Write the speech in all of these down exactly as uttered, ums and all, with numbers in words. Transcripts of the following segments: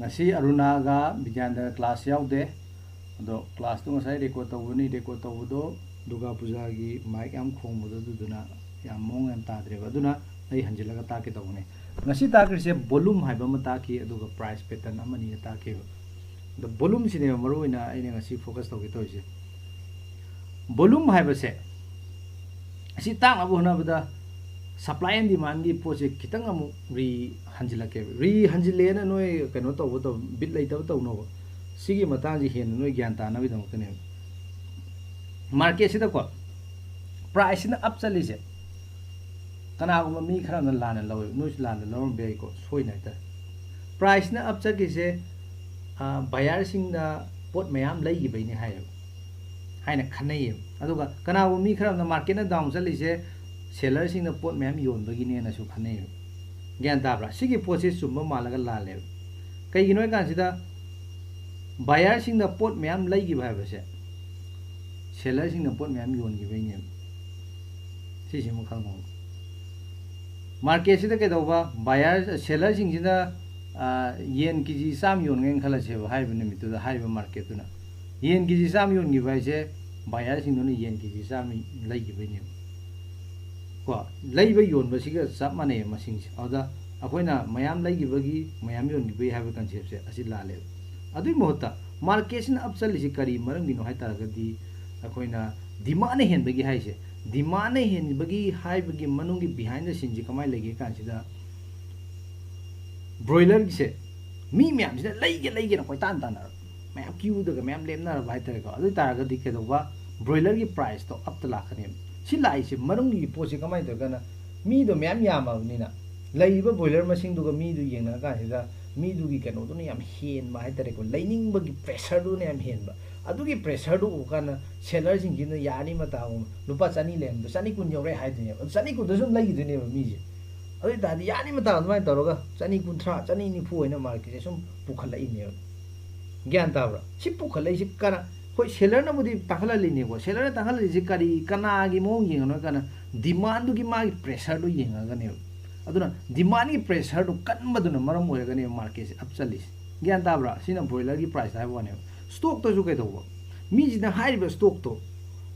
ꯉꯁꯤ ꯑꯔꯨꯅꯥꯒ ꯕꯤꯗ꯭ꯌꯥꯟꯗ ꯀ꯭ꯂꯥꯁ ꯌꯥꯎꯗꯦ꯫ ꯑꯗꯣ ꯀ꯭ꯂꯥꯁꯇꯣ ꯉꯁꯥꯏ ꯔꯦꯀꯣꯔꯠ ꯇꯧꯕꯅꯤ꯫ ꯔꯦꯀꯣꯔꯠ ꯇꯧꯕꯗꯣ ꯗꯨꯔꯒꯥ ꯄꯨꯖꯥꯒꯤ ꯃꯥꯏꯛ ꯌꯥꯝ ꯈꯣꯡꯕꯗꯣ, ꯑꯗꯨꯗꯨꯅ ꯌꯥꯝ ꯃꯑꯣꯡ ꯌꯥꯝ ꯇꯥꯗ꯭ꯔꯦꯕ꯫ ꯑꯗꯨꯅ ꯑꯩ ꯍꯟꯖꯤꯜꯂꯒ ꯇꯥꯛꯀꯦ ꯇꯧꯕꯅꯦ꯫ ꯉꯁꯤ ꯇꯥꯛꯈ꯭ꯔꯤꯁꯦ volume ꯍꯥꯏꯕ ꯑꯃ ꯇꯥꯛꯈꯤ, ꯑꯗꯨꯒ price pattern ꯑꯃꯅꯤꯒ ꯇꯥꯛꯈꯤꯕ꯫ ꯑꯗꯣ volumeꯁꯤꯅꯦꯕ ꯃꯔꯨ ꯑꯣꯏꯅ ꯑꯩꯅ ꯉꯁꯤ focus ꯇꯧꯒꯦ ꯇꯧꯔꯤꯁꯦ꯫ Volume ꯍꯥꯏꯕꯁꯦ, ꯑꯁꯤ ꯇꯥꯛꯅꯕ ꯍꯣꯠꯅꯕꯗ supply and demandꯒꯤ ꯄꯣꯠꯁꯦ ꯈꯤꯇꯪ ꯑꯃꯨꯛ ꯔꯤ ꯍꯟꯖꯤꯜꯂꯛꯀꯦꯕ꯫ ꯔꯤ ꯍꯟꯖꯤꯜꯂꯦꯅ ꯅꯣꯏ ꯀꯩꯅꯣ ꯇꯧꯕ ꯇꯧ, ꯕꯤꯠ ꯂꯩꯇꯕ ꯇꯧꯅꯣꯕ꯫ ꯁꯤꯒꯤ ꯃꯇꯥꯡꯁꯦ ꯍꯦꯟꯅ ꯅꯣꯏ ꯒ꯭ꯌꯥꯟ ꯇꯥꯅꯕꯒꯤꯗꯃꯛꯇꯅꯦꯕ꯫ ꯃꯥꯔꯀꯦꯠꯁꯤꯗꯀꯣ, priceꯁꯤꯅ up ꯆꯠꯂꯤꯁꯦ, ꯀꯅꯥꯒꯨꯝꯕ ꯃꯤ ꯈꯔ ꯑꯃꯅ ꯂꯥꯟꯅ ꯂꯧꯋꯦꯕ, ꯅꯣꯏꯁꯨ ꯂꯥꯟꯅ ꯂꯧꯔꯝꯕ ꯌꯥꯏꯀꯣ, ꯁꯣꯏꯅ ꯍꯥꯏꯇꯥꯔꯦ꯫ Priceꯅ up ꯆꯠꯈꯤꯁꯦ, ꯑ, buyerꯁꯤꯡꯅ ꯄꯣꯠ ꯃꯌꯥꯝ ꯂꯩꯈꯤꯕꯩꯅꯦ ꯍꯥꯏꯌꯦꯕ, ꯍꯥꯏꯅ ꯈꯟꯅꯩꯌꯦꯕ꯫ ꯑꯗꯨꯒ ꯀꯅꯥꯒꯨꯝꯕ ꯃꯤ ꯈꯔ ꯑꯃꯅ ꯃꯥꯔꯀꯦꯠꯅ down ꯆꯠꯂꯤꯁꯦ sellerꯁꯤꯡꯅ ꯄꯣꯠ ꯃꯌꯥꯝ ꯌꯣꯟꯕꯒꯤꯅꯦꯅꯁꯨ ꯈꯟꯅꯩꯌꯦꯕ꯫ ꯒ꯭ꯌꯥꯟ ꯇꯥꯕ꯭ꯔꯥ? ꯁꯤꯒꯤ ꯄꯣꯠꯁꯦ ꯆꯨꯝꯕ ꯃꯥꯜꯂꯒ ꯂꯥꯜꯂꯦꯕ꯫ ꯀꯩꯒꯤꯅꯣ ꯍꯥꯏ ꯀꯥꯟꯁꯤꯗ, buyerꯁꯤꯡꯅ ꯄꯣꯠ ꯃꯌꯥꯝ ꯂꯩꯈꯤꯕ ꯍꯥꯏꯕꯁꯦ sellerꯁꯤꯡꯅ ꯄꯣꯠ ꯃꯌꯥꯝ ꯌꯣꯟꯈꯤꯕꯩꯅꯦꯕ꯫ ꯁꯤꯁꯤꯃ ꯈꯪꯉꯣ꯫ ꯃꯥꯔꯀꯦꯠꯁꯤꯗ ꯀꯩꯗꯧꯕ, buyer, sellerꯁꯤꯡꯁꯤꯅ, ꯑ, ꯌꯦꯟ ꯀꯦ ꯖꯤ ꯆꯥꯝꯃ ꯌꯣꯟꯒꯦꯅ ꯈꯜꯂꯁꯦꯕ, ꯍꯥꯏꯔꯤꯕ ꯅꯨꯃꯤꯠꯇꯨꯗ ꯍꯥꯏꯔꯤꯕ ꯃꯥꯔꯀꯦꯠꯇꯨꯅ꯫ ꯌꯦꯟ ꯀꯦ ꯖꯤ ꯆꯥꯝꯃ ꯌꯣꯟꯈꯤꯕ ꯍꯥꯏꯁꯦ buyerꯁꯤꯡꯗꯨꯅ ꯌꯦꯟ ꯀꯦ ꯖꯤ ꯆꯥꯝꯃ ꯂꯩꯈꯤꯕꯩꯅꯦꯕ꯫ ꯀꯣ, ꯂꯩꯕ ꯌꯣꯟꯕꯁꯤꯒ ꯆꯞ ꯃꯥꯟꯅꯩꯌꯦ ꯃꯁꯤꯡꯁꯦ꯫ ꯑꯗꯨꯗ ꯑꯩꯈꯣꯏꯅ ꯃꯌꯥꯝ ꯂꯩꯈꯤꯕꯒꯤ, ꯃꯌꯥꯝ ꯌꯣꯟꯈꯤꯕꯒꯤ ꯍꯥꯏꯕ conceptꯁꯦ ꯑꯁꯤ ꯂꯥꯜꯂꯦꯕ꯫ ꯑꯗꯨꯒꯤ ꯃꯍꯨꯠꯇ ꯃꯥꯔꯀꯦꯠꯁꯤꯅ up ꯆꯠꯂꯤꯁꯤ ꯀꯔꯤ ꯃꯔꯝꯒꯤꯅꯣ ꯍꯥꯏ ꯇꯥꯔꯒꯗꯤ, ꯑꯩꯈꯣꯏꯅ demandꯅ ꯍꯦꯟꯕꯒꯤ ꯍꯥꯏꯁꯦ, demandꯅ ꯍꯦꯟꯕꯒꯤ ꯍꯥꯏꯕꯒꯤ ꯃꯅꯨꯡꯒꯤ behind the sceneꯁꯤ ꯀꯃꯥꯏꯅ ꯂꯩꯒꯦ ꯀꯥꯟꯁꯤꯗ, broilerꯒꯤꯁꯦ ꯃꯤ ꯃꯌꯥꯝꯁꯤꯅ ꯂꯩꯒꯦ ꯂꯩꯒꯦꯅ ꯀꯣꯏꯇꯥꯟ ꯇꯥꯟꯅꯔꯕ, ꯃꯌꯥꯝ queueꯗꯒ ꯃꯌꯥꯝ ꯂꯦꯞꯅꯔꯕ ꯍꯥꯏꯇꯥꯔꯦꯀꯣ꯫ ꯑꯗꯨ ꯑꯣꯏ ꯇꯥꯔꯒꯗꯤ ꯀꯩꯗꯧꯕ, broilerꯒꯤ priceꯇꯣ upꯇ ꯂꯥꯛꯀꯅꯦꯕ꯫ ꯁꯤ ꯂꯥꯛꯏꯁꯦ ꯃꯔꯝꯒꯤ ꯄꯣꯠꯁꯦ ꯀꯃꯥꯏꯅ ꯇꯧꯔꯒꯅ, ꯃꯤꯗꯣ ꯃꯌꯥꯝ ꯌꯥꯝꯃꯕꯅꯤꯅ, ꯂꯩꯔꯤꯕ broiler ꯃꯁꯤꯡꯗꯨꯒ ꯃꯤꯗꯨ ꯌꯦꯡꯅꯔ ꯀꯥꯟꯁꯤꯗ ꯃꯤꯗꯨꯒꯤ ꯀꯩꯅꯣꯗꯨꯅ ꯌꯥꯝ ꯍꯦꯟꯕ ꯍꯥꯏꯇꯥꯔꯦꯀꯣ, ꯂꯩꯅꯤꯡꯕꯒꯤ pressureꯗꯨꯅ ꯌꯥꯝ ꯍꯦꯟꯕ꯫ ꯑꯗꯨꯒꯤ pressureꯗꯨ ꯎꯕ ꯀꯥꯟꯗ sellerꯁꯤꯡꯁꯤꯅ ꯌꯥꯅꯤ ꯃꯇꯥꯒꯨꯝꯕ ꯂꯨꯄꯥ ꯆꯅꯤ ꯂꯩꯔꯝꯕꯗꯣ ꯆꯅꯤ ꯀꯨꯟ ꯌꯧꯔꯦ ꯍꯥꯏꯗꯣꯏꯅꯦꯕ꯫ ꯑꯗꯨ ꯆꯅꯤ ꯀꯨꯟꯗꯣ ꯁꯨꯝ ꯂꯩꯈꯤꯗꯣꯏꯅꯦꯕ ꯃꯤꯁꯦ꯫ ꯑꯗꯨ ꯑꯣꯏ ꯇꯥꯔꯗꯤ ꯌꯥꯅꯤ ꯃꯇꯥ ꯑꯗꯨꯃꯥꯏꯅ ꯇꯧꯔꯒ ꯆꯅꯤ ꯀꯨꯟꯊ꯭ꯔꯥ, ꯆꯅꯤ ꯅꯤꯐꯨ ꯍꯥꯏꯅ ꯃꯥꯔꯀꯦꯠꯁꯦ ꯁꯨꯝ ꯄꯨꯈꯠꯂꯛꯏꯅꯦꯕ꯫ ꯒ꯭ꯌꯥꯟ ꯇꯥꯕ꯭ꯔꯥ? ꯁꯤ ꯄꯨꯈꯠꯂꯛꯏꯁꯤ ꯀꯅꯥ? ꯍꯣꯏ, sellerꯅꯕꯨꯗꯤ ꯇꯥꯡꯈꯠꯍꯜꯂꯤꯅꯦꯀꯣ꯫ Sellerꯅ ꯇꯥꯡꯈꯠꯍꯜꯂꯤꯁꯤ ꯀꯔꯤ, ꯀꯅꯥꯒꯤ ꯃꯑꯣꯡ ꯌꯦꯡꯉꯅꯣ ꯍꯥꯏ ꯀꯥꯟꯗ, demandꯗꯨꯒꯤ ꯃꯥꯒꯤ pressureꯗꯨ ꯌꯦꯡꯉꯒꯅꯦꯕ꯫ ꯑꯗꯨꯅ demandꯒꯤ pressureꯗꯨ ꯀꯟꯕꯗꯨꯅ ꯃꯔꯝ ꯑꯣꯏꯔꯒꯅꯦꯕ ꯃꯥꯔꯀꯦꯠꯁꯦ up ꯆꯠꯂꯤꯁꯦ꯫ ꯒ꯭ꯌꯥꯟ ꯇꯥꯕ꯭ꯔꯥ? ꯁꯤꯅ broiler ꯒꯤ price ꯍꯥꯏꯕ ꯋꯥꯅꯦꯕ꯫ Stock ꯇꯁꯨ ꯀꯩꯗꯧꯕ? ꯃꯤꯁꯤꯅ ꯍꯥꯏꯔꯤꯕ stock ꯇꯣ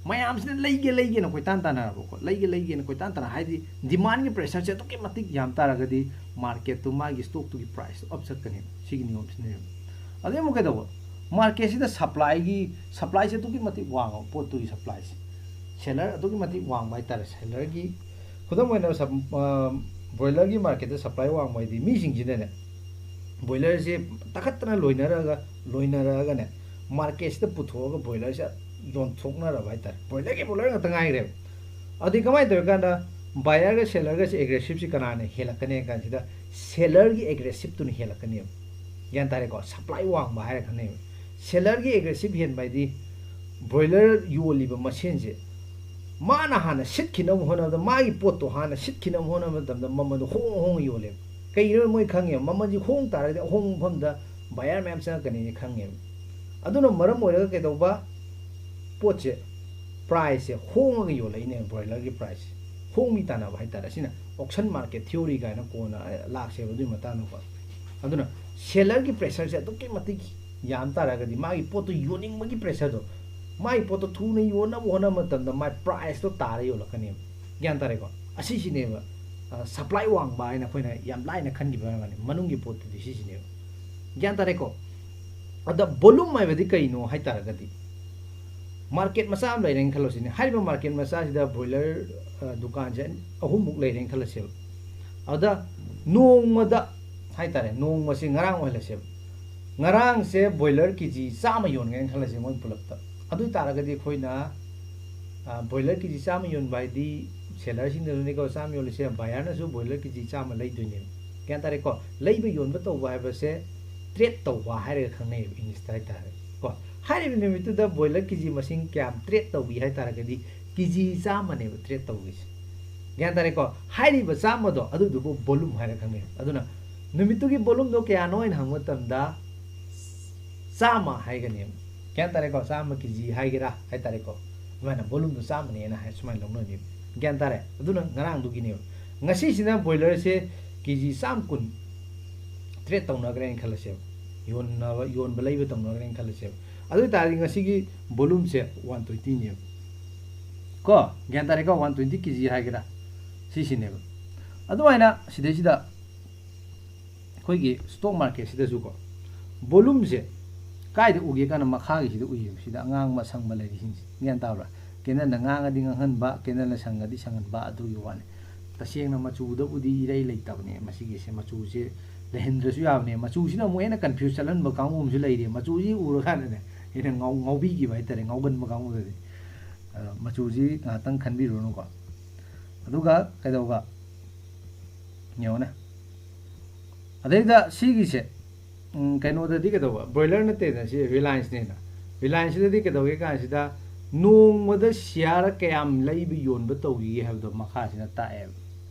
ꯃꯌꯥꯝꯁꯤꯅ ꯂꯩꯒꯦ ꯂꯩꯒꯦꯅ ꯀꯣꯏꯇꯥꯟ ꯇꯥꯟꯅꯔꯕꯀꯣ, ꯂꯩꯒꯦ ꯂꯩꯒꯦꯅ ꯀꯣꯏꯇꯥꯟ ꯇꯥꯟꯅ, ꯍꯥꯏꯗꯤ demand ꯒꯤ pressure ꯁꯦ ꯑꯗꯨꯛꯀꯤ ꯃꯇꯤꯛ ꯌꯥꯝ ꯇꯥꯔꯒꯗꯤ market ꯇꯨ ꯃꯥꯒꯤ stock ꯇꯨꯒꯤ price ꯇꯨ up ꯆꯠꯀꯅꯦꯕ꯫ ꯁꯤꯒꯤ ꯅꯤꯌꯣꯝꯁꯤꯅꯦꯕ꯫ ꯑꯗꯩ ꯑꯃꯨꯛ ꯀꯩꯗꯧꯕ? Market ꯁꯤꯗ supply ꯒꯤ, supply ꯁꯦ ꯑꯗꯨꯛꯀꯤ ꯃꯇꯤꯛ ꯋꯥꯡꯉꯕ, ꯄꯣꯠꯇꯨꯒꯤ supply ꯁꯦ, seller ꯑꯗꯨꯛꯀꯤ ꯃꯇꯤꯛ ꯋꯥꯡꯕ ꯍꯥꯏꯇꯥꯔꯦ꯫ Seller ꯒꯤ, ꯈꯨꯗꯝ ꯑꯣꯏꯅ, ꯁꯞ-, ꯑ, broiler ꯒꯤ market ꯇ supply ꯋꯥꯡꯕ ꯍꯥꯏꯗꯤ ꯃꯤꯁꯤꯡꯁꯤꯅꯅꯦ, broiler ꯁꯦ ꯇꯥꯈꯠꯇꯅ ꯂꯣꯏꯅꯔꯒ, ꯂꯣꯏꯅꯔꯛꯑꯒꯅꯦ, market ꯁꯤꯗ ꯄꯨꯊꯣꯛꯑꯒ broiler ꯁꯦ ꯌꯣꯟꯊꯣꯛꯅꯔꯕ ꯍꯥꯏꯇꯥꯔꯦ꯫ Broiler ꯒꯤ broiler ꯉꯥꯛꯇ ꯉꯥꯏꯈ꯭ꯔꯦꯕ꯫ ꯑꯗꯨꯗꯤ ꯀꯃꯥꯏꯅ ꯇꯧꯔꯀꯥꯟꯗ buyer ꯒ seller ꯒꯁꯦ aggressive ꯁꯤ ꯀꯅꯥꯅ ꯍꯦꯜꯂꯛꯀꯅꯤ ꯍꯥꯏ ꯀꯥꯟꯁꯤꯗ, seller ꯒꯤ aggressive ꯇꯨꯅ ꯍꯦꯜꯂꯛꯀꯅꯦꯕ꯫ ꯒ꯭ꯌꯥꯟ ꯇꯥꯔꯦꯀꯣ? Supply ꯋꯥꯡꯕ ꯍꯥꯏꯔ ꯈꯪꯅꯩꯕ꯫ Seller ꯒꯤ aggressive ꯍꯦꯟꯕ ꯍꯥꯏꯗꯤ broiler ꯌꯣꯜꯂꯤꯕ ꯃꯁꯦꯟꯁꯦ ꯃꯥꯅ ꯍꯥꯟꯅ ꯁꯤꯠꯈꯤꯅꯕ ꯍꯣꯠꯅꯕꯗ, ꯃꯥꯒꯤ ꯄꯣꯠꯇꯣ ꯍꯥꯟꯅ ꯁꯤꯠꯈꯤꯅꯕ ꯍꯣꯠꯅꯕ ꯃꯇꯝꯗ ꯃꯃꯜꯗꯣ ꯍꯣꯡ ꯍꯣꯡꯅ ꯌꯣꯜꯂꯦꯕ꯫ ꯀꯩꯒꯤꯅꯣ? ꯃꯣꯏ ꯈꯪꯉꯦꯕ, ꯃꯃꯜꯁꯤ ꯍꯣꯡ ꯇꯥꯔꯒꯗꯤ ꯑꯍꯣꯡꯕ ꯃꯐꯝꯗ buyer ꯃꯌꯥꯝ ꯆꯪꯉꯛꯀꯅꯤꯅ ꯈꯪꯉꯦꯕ꯫ ꯑꯗꯨꯅ ꯃꯔꯝ ꯑꯣꯏꯔꯒ ꯀꯩꯗꯧꯕ? ꯄꯣꯠꯁꯦ, price ꯁꯦ ꯍꯣꯡꯉꯒ ꯌꯣꯜꯂꯛꯏꯅꯦꯕ, broiler ꯒꯤ price ꯁꯦ꯫ ꯍꯣꯡꯕꯤ ꯇꯥꯟꯅꯕ ꯍꯥꯏꯇꯥꯔꯦ꯫ ꯑꯁꯤꯅ auction market theory ꯀꯥꯏꯅ ꯀꯣꯟꯅ, ꯑ, ꯂꯥꯛꯁꯦꯕ ꯑꯗꯨꯒꯤ ꯃꯇꯥꯡꯗꯀꯣ꯫ ꯑꯗꯨꯅ seller ꯒꯤ pressure ꯁꯦ ꯑꯗꯨꯛꯀꯤ ꯃꯇꯤꯛ ꯌꯥꯝ ꯇꯥꯔꯒꯗꯤ, ꯃꯥꯒꯤ ꯄꯣꯠꯇꯣ ꯌꯣꯟꯅꯤꯡꯕꯒꯤ pressure ꯗꯣ, ꯃꯥꯒꯤ ꯄꯣꯠꯇꯣ ꯊꯨꯅ ꯌꯣꯟꯅꯕ ꯍꯣꯠꯅꯕ ꯃꯇꯝꯗ ꯃꯥꯏ price ꯇꯣ ꯇꯥꯔ ꯌꯣꯜꯂꯛꯀꯅꯦꯕ꯫ ꯒ꯭ꯌꯥꯟ ꯇꯥꯔꯦꯀꯣ? ꯑꯁꯤꯁꯤꯅꯦꯕ, ꯑ, supply ꯋꯥꯡꯕ ꯍꯥꯏꯅ ꯑꯩꯈꯣꯏꯅ ꯌꯥꯝ ꯂꯥꯏꯅ ꯈꯟꯈꯤꯕ ꯑꯣꯏꯔꯝꯒꯅꯤ꯫ ꯃꯅꯨꯡꯒꯤ ꯄꯣꯠꯇꯨꯗꯤ ꯁꯤꯁꯤꯅꯦꯕ꯫ ꯒ꯭ꯌꯥꯟ ꯇꯥꯔꯦꯀꯣ? ꯑꯗ volume ꯍꯥꯏꯕꯗꯤ ꯀꯩꯅꯣ ꯍꯥꯏ ꯇꯥꯔꯒꯗꯤ, market ꯃꯆꯥ ꯑꯃ ꯂꯩꯔꯦꯅ ꯈꯜꯂꯣ ꯁꯤꯅꯦ꯫ ꯍꯥꯏꯔꯤꯕ market ꯃꯆꯥꯁꯤꯗ broiler, ꯑ, ꯗꯨꯀꯥꯟꯁꯦ ꯑꯍꯨꯝꯃꯨꯛ ꯂꯩꯔꯦꯅ ꯈꯜꯂꯁꯦꯕ꯫ ꯑꯗ ꯅꯣꯡꯃꯗ ꯍꯥꯏ ꯇꯥꯔꯦ, ꯅꯣꯡꯃꯁꯦ ꯉꯔꯥꯡ ꯑꯣꯏꯍꯜꯂꯁꯦꯕ꯫ ꯉꯔꯥꯡꯁꯦ broiler ꯀꯦ ꯖꯤ ꯆꯥꯝꯃ ꯌꯣꯟꯈ꯭ꯔꯦꯅ ꯈꯜꯂꯁꯦ ꯃꯣꯏ ꯄꯨꯂꯞꯇ꯫ ꯑꯗꯨ ꯑꯣꯏ ꯇꯥꯔꯒꯗꯤ ꯑꯩꯈꯣꯏꯅ, ꯑ, broiler ꯀꯦ ꯖꯤ ꯆꯥꯝꯃ ꯌꯣꯟꯕ ꯍꯥꯏꯗꯤ seller ꯁꯤꯡꯅꯅꯤꯀꯣ ꯆꯥꯝꯃ ꯌꯣꯜꯂꯤꯁꯦ, buyer ꯅꯁꯨ broiler ꯀꯦ ꯖꯤ ꯆꯥꯝꯃ ꯂꯩꯗꯣꯏꯅꯦꯕ꯫ ꯒ꯭ꯌꯥꯟ ꯇꯥꯔꯦꯀꯣ? ꯂꯩꯕ ꯌꯣꯟꯕ ꯇꯧꯕ ꯍꯥꯏꯕꯁꯦ trade ꯇꯧꯕ ꯍꯥꯏꯔꯒ ꯈꯪꯅꯩꯌꯦꯕ English ꯇ ꯍꯥꯏ ꯇꯥꯔꯒꯗꯤ ꯀꯣ꯫ ꯍꯥꯏꯔꯤꯕ ꯅꯨꯃꯤꯠꯇꯨꯗ broiler ꯀꯦ ꯖꯤ ꯃꯁꯤꯡ ꯀꯌꯥꯝ trade ꯇꯧꯏ ꯍꯥꯏ ꯇꯥꯔꯒꯗꯤ ꯀꯦ ꯖꯤ ꯆꯥꯝꯃꯅꯦꯕ trade ꯇꯧꯔꯤꯁꯦ꯫ ꯒ꯭ꯌꯥꯟ ꯇꯥꯔꯦꯀꯣ? ꯍꯥꯏꯔꯤꯕ ꯆꯥꯝꯃꯗꯣ ꯑꯗꯨꯗꯨꯕꯨ volume ꯍꯥꯏꯔꯒ ꯈꯪꯅꯩꯌꯦꯕ꯫ ꯑꯗꯨꯅ ꯅꯨꯃꯤꯠꯇꯨꯒꯤ volume ꯗꯣ ꯀꯌꯥꯅꯣ ꯍꯥꯏꯅ ꯍꯪꯕ ꯃꯇꯝꯗ ꯆꯥꯝꯃ ꯍꯥꯏꯒꯅꯦꯕ꯫ ꯒ꯭ꯌꯥꯟ ꯇꯥꯔꯦꯀꯣ? ꯆꯥꯝꯃ ꯀꯦ ꯖꯤ ꯍꯥꯏꯒꯦꯔꯥ ꯍꯥꯏ ꯇꯥꯔꯦꯀꯣ? ꯑꯗꯨꯃꯥꯏꯅ volume ꯗꯣ ꯆꯥꯝꯃꯅꯦꯅ ꯍꯥꯏ, ꯁꯨꯃꯥꯏꯅ ꯂꯧꯅꯅꯦꯕ꯫ ꯒ꯭ꯌꯥꯟ ꯇꯥꯔꯦ? ꯑꯗꯨꯅ ꯉꯔꯥꯡꯗꯨꯒꯤꯅꯦꯕ꯫ ꯉꯁꯤꯁꯤꯅ broiler ꯁꯦ ꯀꯦ ꯖꯤ ꯆꯥꯝꯃ ꯀꯨꯟ trade ꯇꯧꯅꯈ꯭ꯔꯦꯅ ꯈꯜꯂꯁꯦꯕ꯫ ꯌꯣꯟꯅꯕ, ꯌꯣꯟꯕ ꯂꯩꯕ ꯇꯧꯅꯈ꯭ꯔꯦꯅ ꯈꯜꯂꯁꯦꯕ꯫ ꯑꯗꯨ ꯑꯣꯏ ꯇꯥꯔꯗꯤ ꯉꯁꯤꯒꯤ volumeꯁꯦ ꯋꯥꯟ ꯇ꯭ꯋꯦꯟꯇꯤꯅꯦꯕ꯫ ꯀꯣ, ꯒ꯭ꯌꯥꯟ ꯇꯥꯔꯦꯀꯣ? ꯋꯥꯟ ꯇ꯭ꯋꯦꯟꯇꯤ ꯀꯦ ꯖꯤ ꯍꯥꯏꯒꯦꯔꯥ, ꯁꯤꯁꯤꯅꯦꯕ꯫ ꯑꯗꯨꯃꯥꯏꯅ ꯁꯤꯗꯩꯁꯤꯗ ꯑꯩꯈꯣꯏꯒꯤ stock marketꯁꯤꯗꯁꯨꯀꯣ, volumeꯁꯦ ꯀꯥꯏꯗ ꯎꯒꯦ ꯀꯥꯟꯗ ꯃꯈꯥꯒꯤꯁꯤꯗ ꯎꯏꯌꯦꯕ, ꯁꯤꯗ ꯑꯉꯥꯡꯕ ꯑꯁꯪꯕ ꯂꯩꯔꯤꯁꯤꯡꯁꯦ꯫ ꯒ꯭ꯌꯥꯟ ꯇꯥꯕ꯭ꯔꯥ? Candleꯅ ꯉꯥꯡꯉꯗꯤ ꯉꯥꯡꯍꯟꯕ, candleꯅ ꯁꯪꯉꯗꯤ ꯁꯪꯍꯟꯕ, ꯑꯗꯨꯒꯤ ꯋꯥꯅꯤ꯫ ꯇꯁꯦꯡꯅ ꯃꯆꯨꯗꯕꯨꯗꯤ ꯏꯔꯩ ꯂꯩꯇꯕꯅꯦ ꯃꯁꯤꯒꯤꯁꯦ꯫ ꯃꯆꯨꯁꯦ ꯂꯩꯍꯟꯗ꯭ꯔꯁꯨ ꯌꯥꯕꯅꯦ꯫ ꯃꯆꯨꯁꯤꯅ ꯑꯃꯨꯛ ꯍꯦꯟꯅ confuse ꯆꯠꯍꯟꯕ ꯀꯥꯡꯕꯨ ꯑꯃꯁꯨ ꯂꯩꯔꯦ꯫ ꯃꯆꯨꯁꯤ ꯎꯔꯀꯥꯟꯗꯅꯦ ꯍꯦꯟꯅ ꯉꯥꯎ-, ꯉꯥꯎꯕꯤꯈꯤꯕ ꯍꯥꯏꯇꯥꯔꯦ, ꯉꯥꯎꯒꯟꯕ ꯀꯥꯡꯕꯨꯗꯗꯤ꯫ ꯑ, ꯃꯆꯨꯁꯤ ꯉꯥꯏꯍꯥꯛꯇꯪ ꯈꯟꯕꯤꯔꯨꯔꯅꯨꯀꯣ꯫ ꯑꯗꯨꯒ ꯀꯩꯗꯧꯕ? ꯌꯦꯡꯉꯣꯅꯦ꯫ ꯑꯗꯩꯗ ꯁꯤꯒꯤꯁꯦ, ꯎꯝ, ꯀꯩꯅꯣꯗꯗꯤ ꯀꯩꯗꯧꯕ? Broiler ꯅꯠꯇꯦꯗꯅ, ꯁꯤ Relianceꯅꯦꯅ꯫ Relianceꯁꯤꯗꯗꯤ ꯀꯩꯗꯧꯒꯦ ꯀꯥꯟꯁꯤꯗ, ꯅꯣꯡꯃꯗ share ꯀꯌꯥꯝ ꯂꯩꯕ ꯌꯣꯟꯕ ꯇꯧꯔꯤꯒꯦ ꯍꯥꯏꯕꯗꯣ ꯃꯈꯥꯁꯤꯅ ꯇꯥꯛꯑꯦꯕ꯫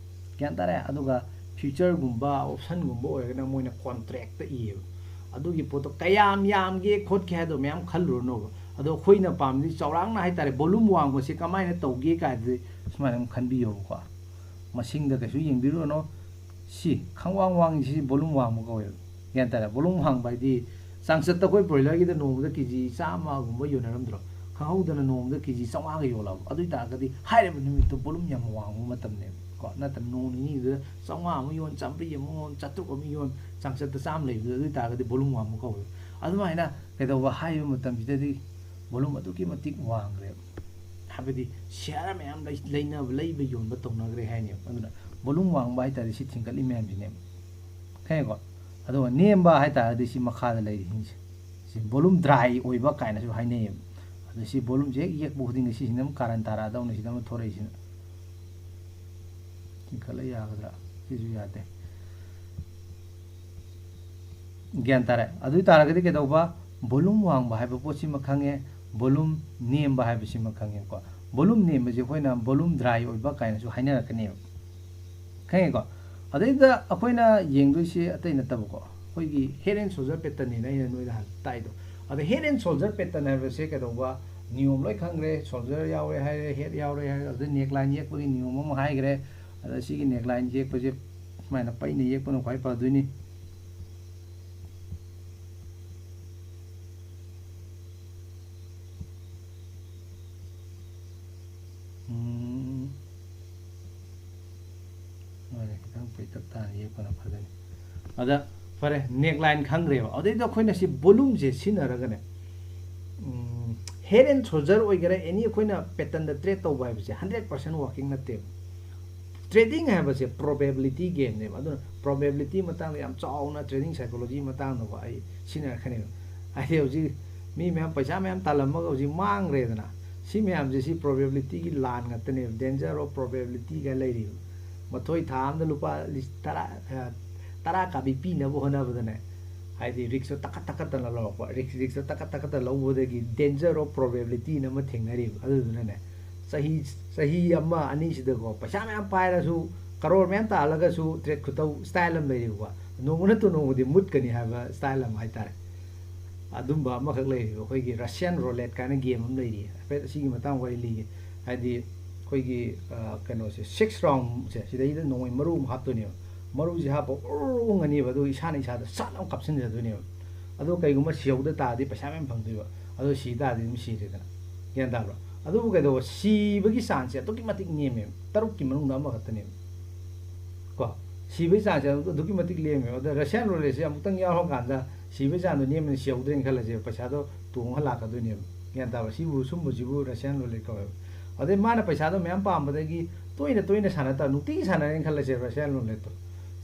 ꯒ꯭ꯌꯥꯟ ꯇꯥꯔꯦ? ꯑꯗꯨꯒ futureꯒꯨꯝꯕ, optionꯒꯨꯝꯕ ꯑꯣꯏꯔꯒꯅ ꯃꯣꯏꯅ contractꯇ ꯏꯌꯦꯕ꯫ ꯑꯗꯨꯒꯤ ꯄꯣꯠꯇꯣ ꯀꯌꯥꯝ ꯌꯥꯝꯒꯦ ꯈꯣꯠꯀꯦ ꯍꯥꯏꯗꯣ ꯃꯌꯥꯝ ꯈꯜꯂꯨꯔꯅꯣꯕ꯫ ꯑꯗꯣ ꯑꯩꯈꯣꯏꯅ ꯄꯥꯝꯃꯤꯗꯤ ꯆꯥꯎꯔꯥꯛꯅ ꯍꯥꯏꯇꯥꯔꯦ, volume ꯋꯥꯡꯕꯁꯦ ꯀꯃꯥꯏꯅ ꯇꯧꯒꯦ ꯀꯥꯏꯗꯨꯗꯤ ꯁꯨꯃꯥꯏꯅ ꯑꯃ ꯈꯟꯕꯤꯌꯣꯕꯀꯣ꯫ ꯃꯁꯤꯡꯗ ꯀꯩꯁꯨ ꯌꯦꯡꯕꯤꯔꯨꯔꯅꯣ꯫ ꯁꯤ ꯈꯪꯋꯥꯡ ꯋꯥꯡꯉꯤꯁꯤ volume ꯋꯥꯡꯕ ꯀꯧꯋꯦꯕ꯫ ꯒ꯭ꯌꯥꯟ ꯇꯥꯔꯦ? Volume ꯋꯥꯡꯕ ꯍꯥꯏꯗꯤ ꯆꯥꯡꯆꯠꯇ ꯑꯩꯈꯣꯏ broilerꯒꯤꯗ ꯅꯣꯡꯃꯗ ꯀꯦ ꯖꯤ ꯆꯥꯝꯃꯒꯨꯝꯕ ꯌꯣꯟꯅꯔꯝꯗ꯭ꯔꯣ? ꯈꯪꯍꯧꯗꯅ ꯅꯣꯡꯃꯗ ꯀꯦ ꯖꯤ ꯆꯥꯝꯃꯉꯥꯒ ꯌꯣꯜꯂꯛꯑꯕ꯫ ꯑꯗꯨ ꯑꯣꯏ ꯇꯥꯔꯒꯗꯤ ꯍꯥꯏꯔꯤꯕ ꯅꯨꯃꯤꯠꯇꯣ volume ꯌꯥꯝ ꯋꯥꯡꯕ ꯃꯇꯝꯅꯦꯕ꯫ ꯀꯣ, ꯅꯠꯇ꯭ꯔ ꯅꯣꯡ ꯅꯤꯅꯤꯗꯨꯗ ꯆꯥꯝꯃꯉꯥ ꯑꯃ ꯌꯣꯟ, ꯆꯥꯝꯃꯔꯤ ꯑꯃ ꯌꯣꯟ, ꯆꯥꯇ꯭ꯔꯨꯛ ꯑꯃ ꯌꯣꯟ, ꯆꯥꯡꯆꯠꯇ ꯆꯥꯝꯃ ꯂꯩꯕꯗꯣ, ꯑꯗꯨ ꯑꯣꯏ ꯇꯥꯔꯒꯗꯤ volume ꯋꯥꯡꯕ ꯀꯧꯋꯦꯕ꯫ ꯑꯗꯨꯃꯥꯏꯅ ꯀꯩꯗꯧꯕ ꯍꯥꯏꯕ ꯃꯇꯝꯁꯤꯗꯗꯤ volume ꯑꯗꯨꯛꯀꯤ ꯃꯇꯤꯛ ꯋꯥꯡꯈ꯭ꯔꯦꯕ꯫ ꯍꯥꯏꯕꯗꯤ share ꯃꯌꯥꯝ ꯂꯩ-, ꯂꯩꯅꯕ, ꯂꯩꯕ ꯌꯣꯟꯕ ꯇꯧꯅꯈ꯭ꯔꯦ ꯍꯥꯏꯅꯦꯕ꯫ ꯑꯗꯨꯅ volume ꯋꯥꯡꯕ ꯍꯥꯏꯇꯥꯔꯗꯤ ꯁꯤ ꯊꯤꯡꯒꯠꯂꯤ ꯃꯌꯥꯝꯁꯤꯅꯦꯕ꯫ ꯈꯪꯉꯦꯀꯣ? ꯑꯗꯨꯒ ꯅꯦꯝꯕ ꯍꯥꯏꯇꯥꯔꯗꯤ ꯁꯤ ꯃꯈꯥꯗ ꯂꯩꯔꯤꯁꯤꯡꯁꯦ꯫ ꯁꯤ volume dry ꯑꯣꯏꯕ ꯀꯥꯏꯅꯁꯨ ꯍꯥꯏꯅꯩꯌꯦꯕ꯫ ꯑꯗꯣ ꯁꯤ volumeꯁꯦ ꯍꯦꯛ ꯌꯦꯛꯄ ꯈꯨꯗꯤꯡꯒꯤ ꯁꯤꯁꯤꯅ ꯑꯃꯨꯛ ꯀꯥꯔꯟ ꯇꯥꯔꯛꯑꯗꯧꯅꯤ, ꯁꯤꯗ ꯑꯃꯨꯛ ꯊꯣꯔꯛꯏꯁꯤꯅ꯫ ꯆꯤꯡꯈꯠꯂ ꯌꯥꯒꯗ꯭ꯔꯥ? ꯁꯤꯁꯨ ꯌꯥꯗꯦ꯫ ꯒ꯭ꯌꯥꯟ ꯇꯥꯔꯦ꯫ ꯑꯗꯨ ꯑꯣꯏ ꯇꯥꯔꯒꯗꯤ ꯀꯩꯗꯧꯕ? Volume ꯋꯥꯡꯕ ꯍꯥꯏꯕ ꯄꯣꯠꯁꯤꯃ ꯈꯪꯉꯦ, volume ꯅꯦꯝꯕ ꯍꯥꯏꯕꯁꯤꯃ ꯈꯪꯉꯦꯀꯣ꯫ Volume ꯅꯦꯝꯕꯁꯦ ꯑꯩꯈꯣꯏꯅ volume dry ꯑꯣꯏꯕ ꯀꯥꯏꯅꯁꯨ ꯍꯥꯏꯅꯔꯛꯀꯅꯦꯕ꯫ ꯈꯪꯉꯦꯀꯣ? ꯑꯗꯩꯗ ꯑꯩꯈꯣꯏꯅ ꯌꯦꯡꯗꯣꯏꯁꯦ ꯑꯇꯩ ꯅꯠꯇꯕꯀꯣ, ꯑꯩꯈꯣꯏꯒꯤ head and shoulder patternꯅꯦꯅ ꯑꯩꯅ ꯅꯣꯏꯗ ꯍꯥꯟꯅ ꯇꯥꯛꯏꯗꯣ꯫ ꯑꯗ head and shoulder pattern ꯍꯥꯏꯕꯁꯦ ꯀꯩꯗꯧꯕ? ꯅꯤꯌꯣꯝ ꯂꯣꯏ ꯈꯪꯈ꯭ꯔꯦ, shoulder ꯌꯥꯎꯔꯦ ꯍꯥꯏꯔꯦ, head ꯌꯥꯎꯔꯦ ꯍꯥꯏꯔꯦ, ꯑꯗꯨꯗ neckline ꯌꯦꯛꯄꯒꯤ ꯅꯤꯌꯣꯝ ꯑꯃ ꯍꯥꯏꯈ꯭ꯔꯦ꯫ ꯑꯗ ꯁꯤꯒꯤ neckline ꯌꯦꯛꯄꯁꯦ ꯁꯨꯃꯥꯏꯅ ꯄꯩꯅ ꯌꯦꯛꯄꯅ ꯈ꯭ꯋꯥꯏ ꯐꯗꯣꯏꯅꯤ꯫ ꯑꯗ ꯐꯔꯦ, ꯅꯦꯛ ꯂꯥꯏꯟ ꯈꯪꯈ꯭ꯔꯦꯕ꯫ ꯑꯗꯩꯗ ꯑꯩꯈꯣꯏꯅ ꯁꯤ ꯕꯣꯂꯨꯝꯁꯦ ꯁꯤꯖꯤꯟꯅꯔꯒꯅꯦ, ꯎꯝ, ꯍꯦꯗ ꯑꯦꯟ ꯁꯣꯜꯖꯔ ꯑꯣꯏꯒꯦꯔꯥ, ꯑꯦꯅꯤ ꯑꯩꯈꯣꯏꯅ ꯄꯦꯇꯔꯟꯗ ꯇ꯭ꯔꯦꯠ ꯇꯧꯕ ꯍꯥꯏꯕꯁꯦ ꯍꯟꯗ꯭ꯔꯦꯠ ꯄꯥꯔꯁꯦꯟ ꯋꯥꯔꯀꯤꯡ ꯅꯠꯇꯦꯕ꯫ ꯇ꯭ꯔꯦꯗꯤꯡ ꯍꯥꯏꯕꯁꯦ ꯄ꯭ꯔꯣꯕꯦꯕꯤꯂꯤꯇꯤ ꯒꯦꯝꯅꯦꯕ꯫ ꯑꯗꯨꯅ ꯄ꯭ꯔꯣꯕꯦꯕꯤꯂꯤꯇꯤ ꯃꯇꯥꯡꯗ ꯌꯥꯝ ꯆꯥꯎꯅ ꯇ꯭ꯔꯦꯗꯤꯡ ꯁꯥꯏꯀꯣꯂꯣꯖꯤ ꯃꯇꯥꯡꯗꯀꯣ ꯑꯩ ꯁꯤꯖꯤꯟꯅꯔꯛꯀꯅꯦꯕ꯫ ꯍꯥꯏꯗꯤ ꯍꯧꯖꯤꯛ ꯃꯤ ꯃꯌꯥꯝ ꯄꯩꯁꯥ ꯃꯌꯥꯝ ꯇꯥꯜꯂꯝꯃꯒ ꯍꯧꯖꯤꯛ ꯃꯥꯡꯈ꯭ꯔꯦꯗꯅ, ꯁꯤ ꯃꯌꯥꯝꯁꯦ ꯁꯤ ꯄ꯭ꯔꯣꯕꯦꯕꯤꯂꯤꯇꯤꯒꯤ ꯂꯥꯟ ꯉꯥꯛꯇꯅꯦꯕ, ꯗꯦꯟꯖꯔ ꯑꯣꯐ ꯄ꯭ꯔꯣꯕꯦꯕꯤꯂꯤꯇꯤꯒ ꯂꯩꯔꯤꯕ꯫ ꯃꯊꯣꯏ ꯊꯥ ꯑꯃꯗ ꯂꯨꯄꯥ ꯂꯤꯁꯤꯡ ꯇꯔꯥ, ꯑ, ꯇꯔꯥ ꯀꯥꯕꯤ ꯄꯤꯅꯕ ꯍꯣꯠꯅꯕꯗꯅꯦ, ꯍꯥꯏꯗꯤ ꯔꯤꯛꯁꯇꯣ ꯇꯛꯈꯠ ꯇꯛꯈꯠꯇꯅ ꯂꯧꯔꯛꯄ, ꯔꯤꯛꯁ, ꯔꯤꯛꯁꯇꯣ ꯇꯛꯈꯠ ꯇꯛꯈꯠꯇꯅ ꯂꯧꯕꯗꯒꯤ ꯗꯦꯟꯖꯔ ꯑꯣꯐ ꯄ꯭ꯔꯣꯕꯦꯕꯤꯂꯤꯇꯤꯅ ꯑꯃ ꯊꯦꯡꯅꯔꯤꯕ꯫ ꯑꯗꯨꯗꯨꯅꯅꯦ, ꯆꯍꯤ, ꯆꯍꯤ ꯑꯃ ꯑꯅꯤꯁꯤꯗꯀꯣ ꯄꯩꯁꯥ ꯃꯌꯥꯝ ꯄꯥꯏꯔꯁꯨ, ꯀꯔꯣꯔ ꯃꯌꯥꯝ ꯇꯥꯜꯂꯒꯁꯨ ꯇ꯭ꯔꯦꯠ ꯈꯨꯇꯧ ꯁ꯭ꯇꯥꯏꯜ ꯑꯃ ꯂꯩꯔꯤꯕꯀꯣ, ꯅꯣꯡꯃ ꯅꯠꯇ꯭ꯔ ꯅꯣꯡꯃꯗꯤ ꯃꯨꯠꯀꯅꯤ ꯍꯥꯏꯕ ꯁ꯭ꯇꯥꯏꯜ ꯑꯃ ꯍꯥꯏꯇꯥꯔꯦ꯫ ꯑꯗꯨꯝꯕ ꯑꯃꯈꯛ ꯂꯩꯔꯤꯕ ꯑꯩꯈꯣꯏꯒꯤ ꯔꯁꯤꯌꯥꯟ ꯔꯣꯂꯦꯠ ꯀꯥꯏꯅ ꯒꯦꯝ ꯑꯃ ꯂꯩꯔꯤꯌꯦ꯫ ꯍꯥꯏꯐꯦꯠ ꯑꯁꯤꯒꯤ ꯃꯇꯥꯡ ꯋꯥꯔꯤ ꯂꯤꯒꯦ꯫ ꯍꯥꯏꯗꯤ ꯑꯩꯈꯣꯏꯒꯤ, ꯑ, ꯀꯩꯅꯣꯁꯦ, ꯁꯤꯛꯁ ꯔꯥꯎꯟꯁꯦ, ꯁꯤꯗꯩꯗ ꯅꯣꯡꯃꯩ ꯃꯔꯨ ꯑꯃ ꯍꯥꯞꯇꯣꯏꯅꯦꯕ꯫ ꯃꯔꯨꯁꯦ ꯍꯥꯞꯄ ꯎꯔꯨ ꯎꯔꯨ ꯉꯅꯤꯕ, ꯑꯗꯨꯒ ꯏꯁꯥꯅ ꯏꯁꯥꯗ ꯁꯠ ꯑꯃ ꯀꯥꯞꯁꯤꯟꯖꯗꯣꯏꯅꯦꯕ꯫ ꯑꯗꯣ ꯀꯩꯒꯨꯝꯕ ꯁꯤꯍꯧꯗ ꯇꯥꯔꯗꯤ ꯄꯩꯁꯥ ꯃꯌꯥꯝ ꯐꯪꯗꯣꯏꯕ, ꯑꯗꯣ ꯁꯤ ꯇꯥꯔꯗꯤ ꯑꯗꯨꯝ ꯁꯤꯔꯦꯗꯅ꯫ ꯒ꯭ꯌꯥꯟ ꯇꯥꯕ꯭ꯔꯣ? ꯑꯗꯨꯕꯨ ꯀꯩꯗꯧꯕ, ꯁꯤꯕꯒꯤ ꯆꯥꯟꯁꯁꯦ ꯑꯗꯨꯛꯀꯤ ꯃꯇꯤꯛ ꯅꯦꯝꯃꯦꯕ, ꯇꯔꯨꯛꯀꯤ ꯃꯅꯨꯡꯗ ꯑꯃꯈꯛꯇꯅꯦꯕ꯫ ꯀꯣ, ꯁꯤꯕꯒꯤ ꯆꯥꯟꯁꯁꯦ ꯑꯗꯨꯛꯀꯤ ꯃꯇꯤꯛ ꯅꯦꯝꯃꯦꯕ꯫ ꯑꯗ ꯔꯁꯤꯌꯥꯟ ꯔꯣꯂꯦꯠꯁꯦ ꯑꯃꯨꯛꯇꯪ ꯌꯥꯎꯔꯀꯥꯟꯗ ꯁꯤꯕꯒꯤ ꯆꯥꯟꯁꯗꯣ ꯅꯦꯝꯕꯅ ꯁꯤꯍꯧꯗ꯭ꯔꯦꯅ ꯈꯜꯂꯁꯦꯕ, ꯄꯩꯁꯥꯗꯣ ꯇꯣꯡꯉ ꯂꯥꯛꯀꯗꯣꯏꯅꯦꯕ꯫ ꯒ꯭ꯌꯥꯟ ꯇꯥꯕ꯭ꯔꯥ? ꯁꯤꯕꯨ, ꯁꯨꯝꯕꯁꯤꯕꯨ ꯔꯁꯤꯌꯥꯟ ꯔꯣꯂꯦꯠ ꯀꯧꯋꯦꯕ꯫ ꯑꯗꯩ ꯃꯥꯅ ꯄꯩꯁꯥꯗꯣ ꯃꯌꯥꯝ ꯄꯥꯝꯕꯗꯒꯤ ꯇꯣꯏꯅ ꯇꯣꯏꯅ ꯁꯥꯟꯅ ꯇꯥ-, ꯅꯨꯡꯇꯤꯒꯤ ꯁꯥꯟꯅꯔꯦꯅ ꯈꯜꯂꯁꯦꯕ ꯔꯁꯤꯌꯥꯟ ꯔꯣꯂꯦꯠꯇꯣ꯫